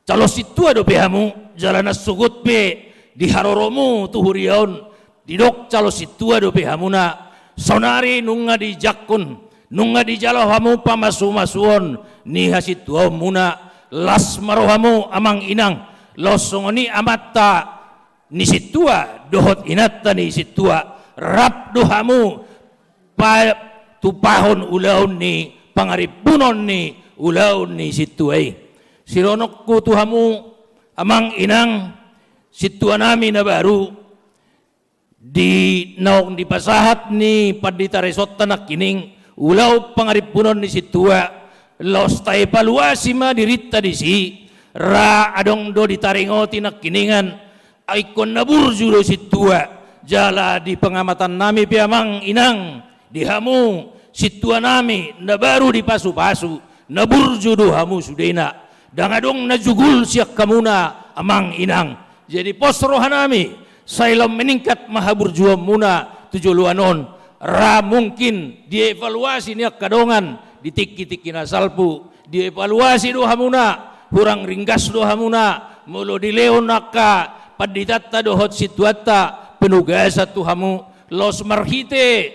calon sintua dope hamu, jala na sogot pe di haroromu tu huria on, didok calon sintua dope hamuna. Saonari nunga dijangkon, nunga dijalo hamu pamasumasuon ni hasintuaonmuna. Las ma rohamu amang inang, laos songon i amanta ni sintua dohot inanta ni sintua, rap do hamu patupahon ulaon ni pangarimpunon ni ulaon ni sintua i. Sidohononku tu hamu amang inang sintuanami na baru, di naung dipasahat ni pandita resortta nangkining ulaon pangarimpunon ni sintua, laos taevaluasi ma dirinta disi. Ra adong do ditaringoti nangkiningan, ingkon na burju do sintua. Jala di pengamatannami pe amang inang, di hamu sintuanami na baru dipasupasu, na burju do hamu sudena. Ndang adong na jugul sian hamuna amang inang. Jadi pos rohanami, sai lam meningkat ma haburjuonmuna tu joloan on. Ra mungkin dievaluasi ni angka dongan di tingki-tingki na salpu, dievaluasi do hamuna, hurang ringgas do hamuna, molo dilehon angka panditanta dohot sintuanta penugasan tu hamu. Laos marhite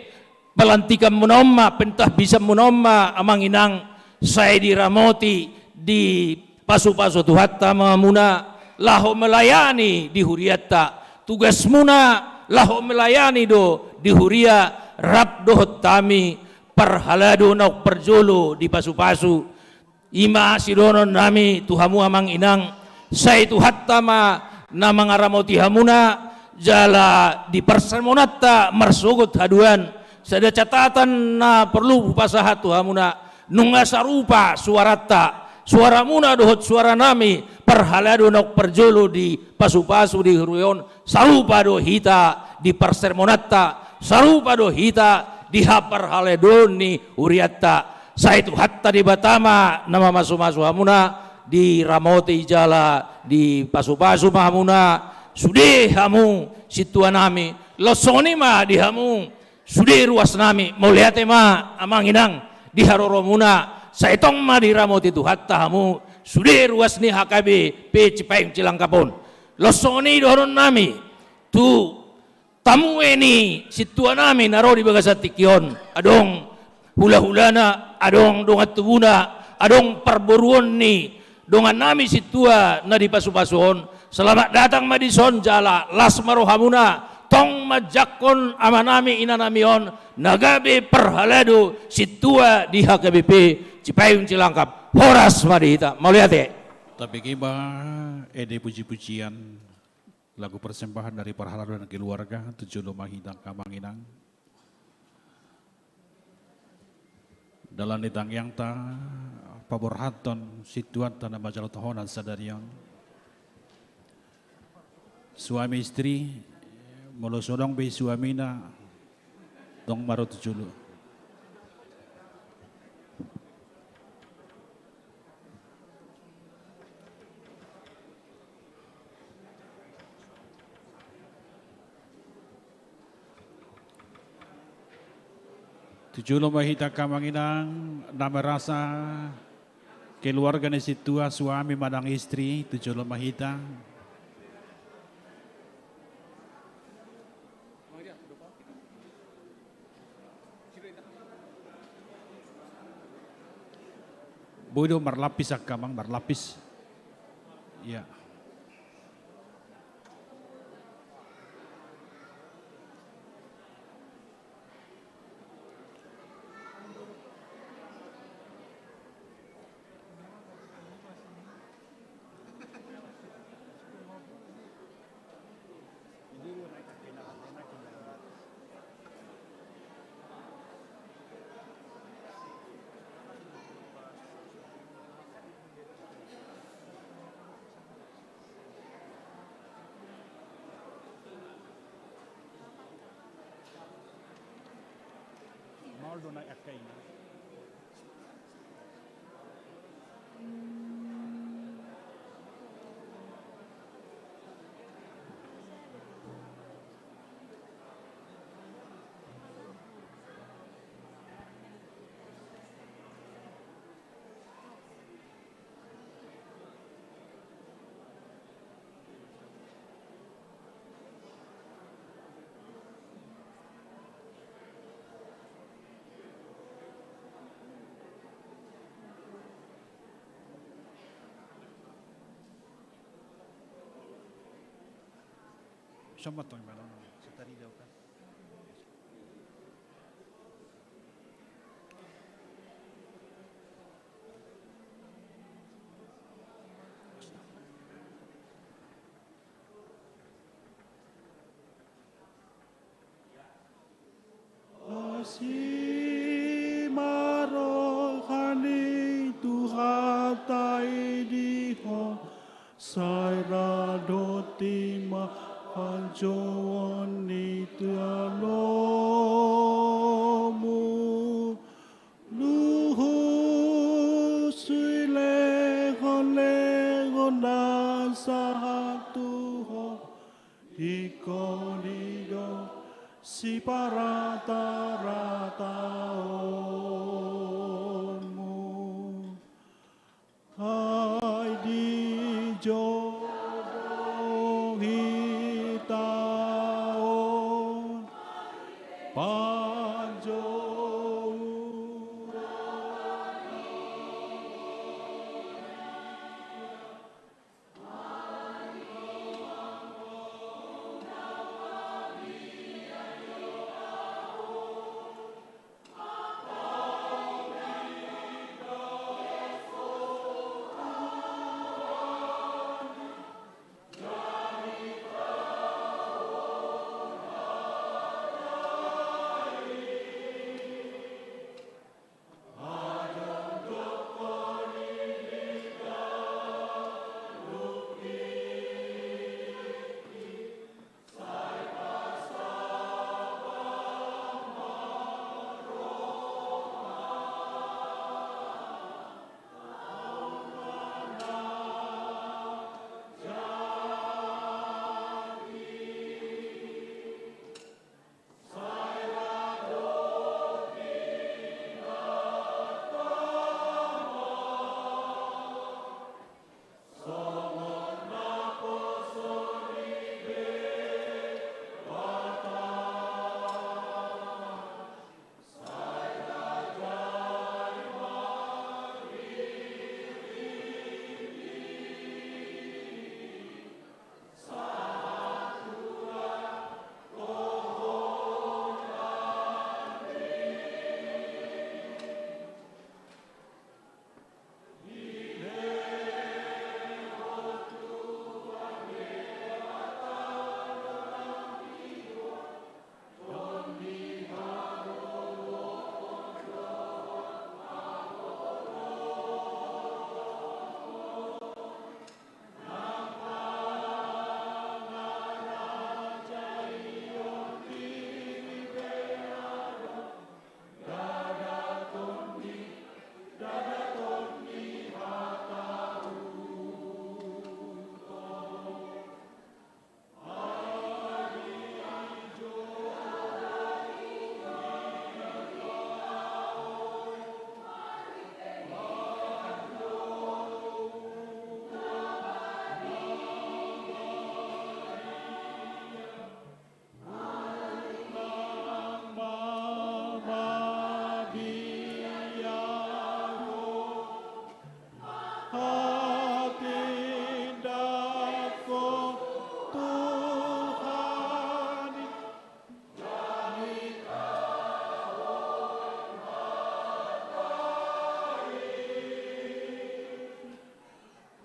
pelantikanmuna on ma, pentahbisanmuna on ma amang inang, sai diramoti, dipasupasu Tuhanta ma hamuna laho melayani di hurianta. Tugasmuna laho melayani do di huria, rap dohot hami parhalado naung parjolo dipasupasu. I ma sidohononnami tu hamu amang inang, sai Tuhanta ma na mangaramoti hamuna, jala di parsermonanta marsogot haduan, sada catatan na porlu hupasahat tu hamuna, nunga sarupa suaranta, suaramuna dohot suaranami, parhalado naung parjolo di pasupasu di huria on, sarupa do hita di parsermonanta, sarupa do hita di haparhaladoon ni hurianta. Sai Tuhanta Debata ma na mamasumasu hamuna, diramoti jala dipasupasu ma hamuna, sude hamu sintuanami, laos songon i ma di hamu sude ruasnami, mauliate ma amang inang di haroromuna, sai tong ma diramoti Tuhanta hamu, sude ruas ni H K B P Cipayung Cilangkap on. Laos songon i dohononnami, tu tamue ni sintuanami na ro di bagasan tingki on, adong hulahulana, adong dongan tubuna, adong parboruon ni dongannami sintua na dipasupasu on. Selamat datang ma dison jala las ma rohamuna, tong manjangkon amanami inanami on, na gabe parhalado sintua di H K B P Cipayung Cilangkap. Horas ma di hita, mauliate. Tabege ma ende pujipujian lagu persembahan dari parhalado dan keluarga, tu jolo ma hita angka amang inang. Dalan ni tangiangta, paborhathon sintuanta na manjalo tohonan sadari on. Suami istri, molo so adong be suamina, tong ma ro tu jolo. Tu jolo ma hita angka amang inang, na merasa keluarga ni sintua, suami manang istri, tu jolo ma hita. Boi do marlapis angka amang, marlapis. Iya. Maol do na angka i. Sama tong, mana? Setari daukan. Asi ma roha ni Tuhanta i di ho, sai ra dohot i ma panjouon ni jolomu. Luhut sulehonlehon na sahat tu ho, ingkon i do siparatarataonmu. Ai dijou hita on panjouon.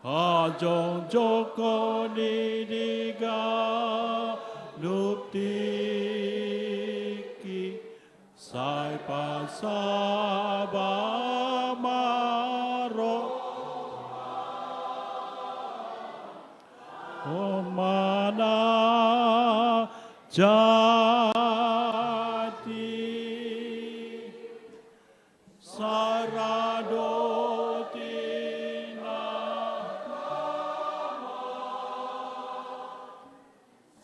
Hajongjongkon i di ganup tingki, sai pasaba ma roha. Homa na jati. Sara do tinanama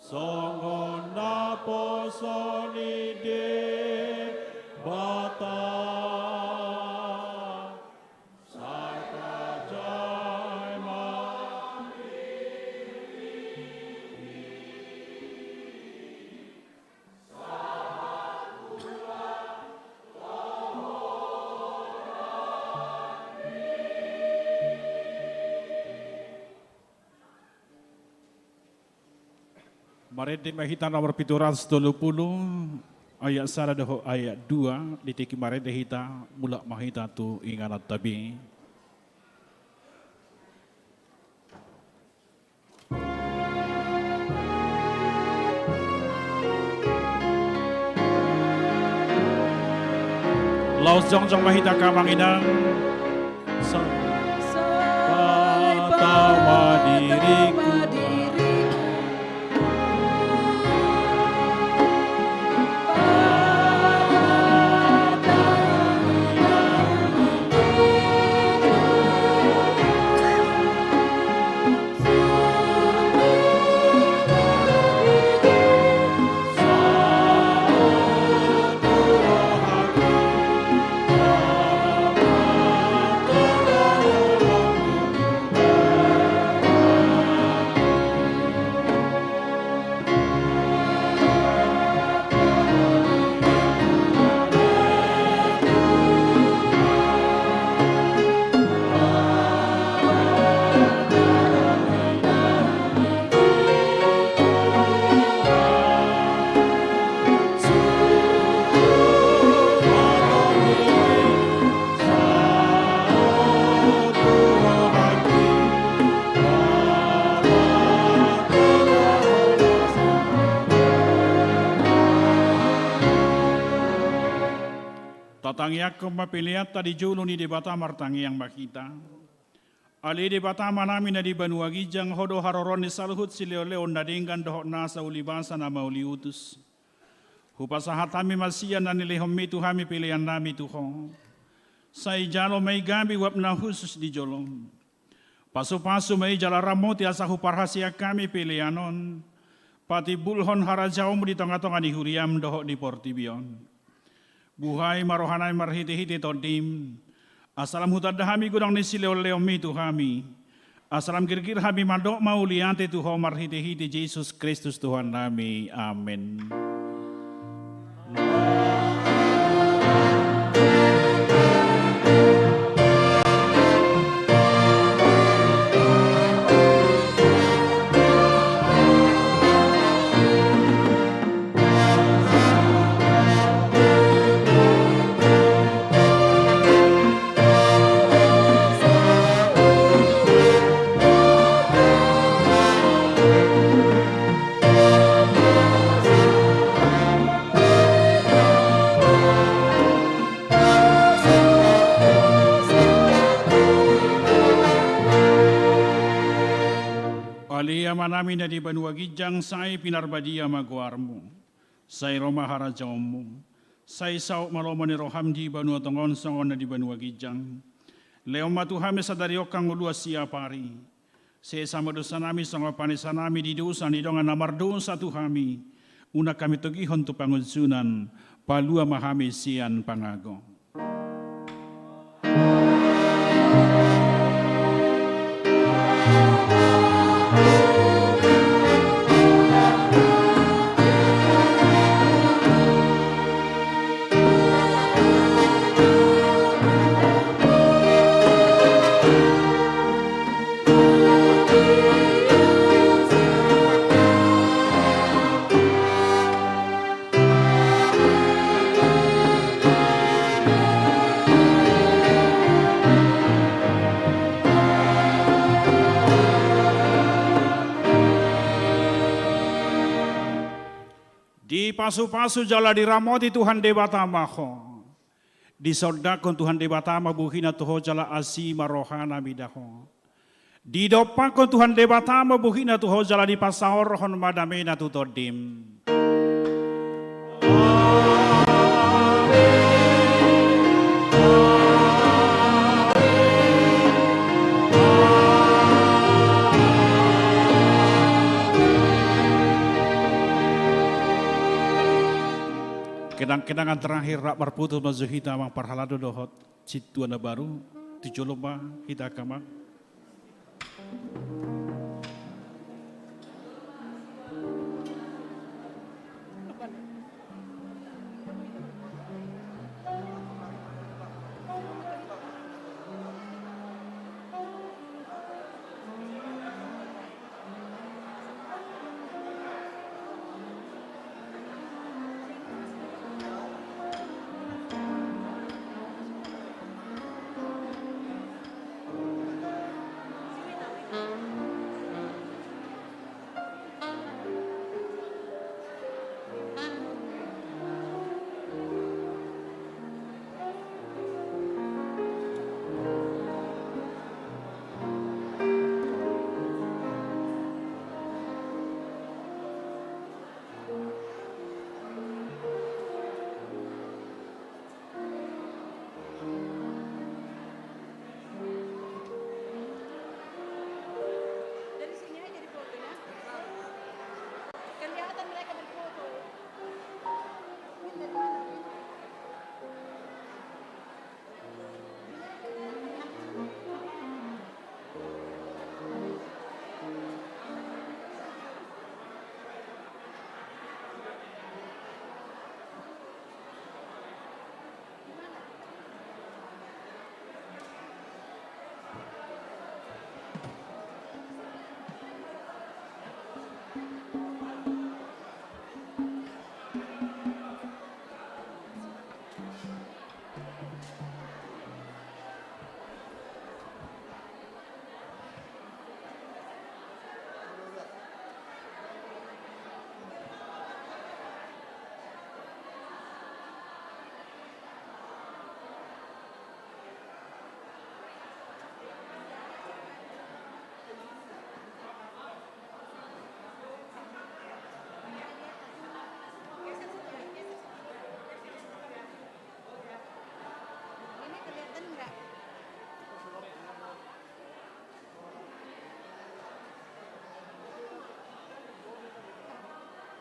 songon naposo ni Debata. Sai tajai ma Marende ma hita nomor pitu ratus tolu pulu, ayat sada dohot ayat dua, di tingki marende hita, mulak ma hita tu ingananta be. Laos jongjong ma hita, angka amang inang. Sa-, Sai patama diriku. Tatangiangkon ma peleanta di jolo ni Debata, martangiang ma hita. Ale Debata Amanami na di banua ginjang, Ho do haroroan ni saluhut silehonlehon na denggan dohot nasa ulibasa na mauliutus. Hupasahat hami ma sian na nilehonMi tu hami peleannami tu Ho. Sai jalo ma i gabe uap na hushus di jolom. Pasupasu ma i jala ramoti asa huparhaseang hami pelean on patimbulhon harajaonMu di tongatonga ni huriaM dohot di portibi on. Buhai ma rohanami marhitehite TondiM, asa lam hutanda hami godang ni silehonlehonMi tu hami, asa lam girgir hami mandok mauliate tu Ho marhitehite Jesus Kristus Tuhannami. Amen. Ale Amanami na di banua ginjang, sai pinarbadia ma goarMu. Sai ro ma harajaonMu. Sai saut ma lomo ni rohaM di banua tonga on songon na di banua ginjang. Lehon ma tu hami sadari on hangoluan siapari. Sesa ma dosanami songon panesanami di dosa ni dongan na mardosa tu hami. Unang hami togihon tu pangunjunan, palua ma hami sian pangago. Dipasupasu jala diramoti Tuhan Debata ma ho. Disondangkon Tuhan Debata ma bohina tu ho jala asi ma rohana mida ho. Didompakkon Tuhan Debata ma bohina tu ho jala dipasaorhon ma damena tu tondim. Kenang-kenangan terakhir rap marputus ma jo hita amang parhalado dohot sintua na baru, tu jolo ma hita angka amang.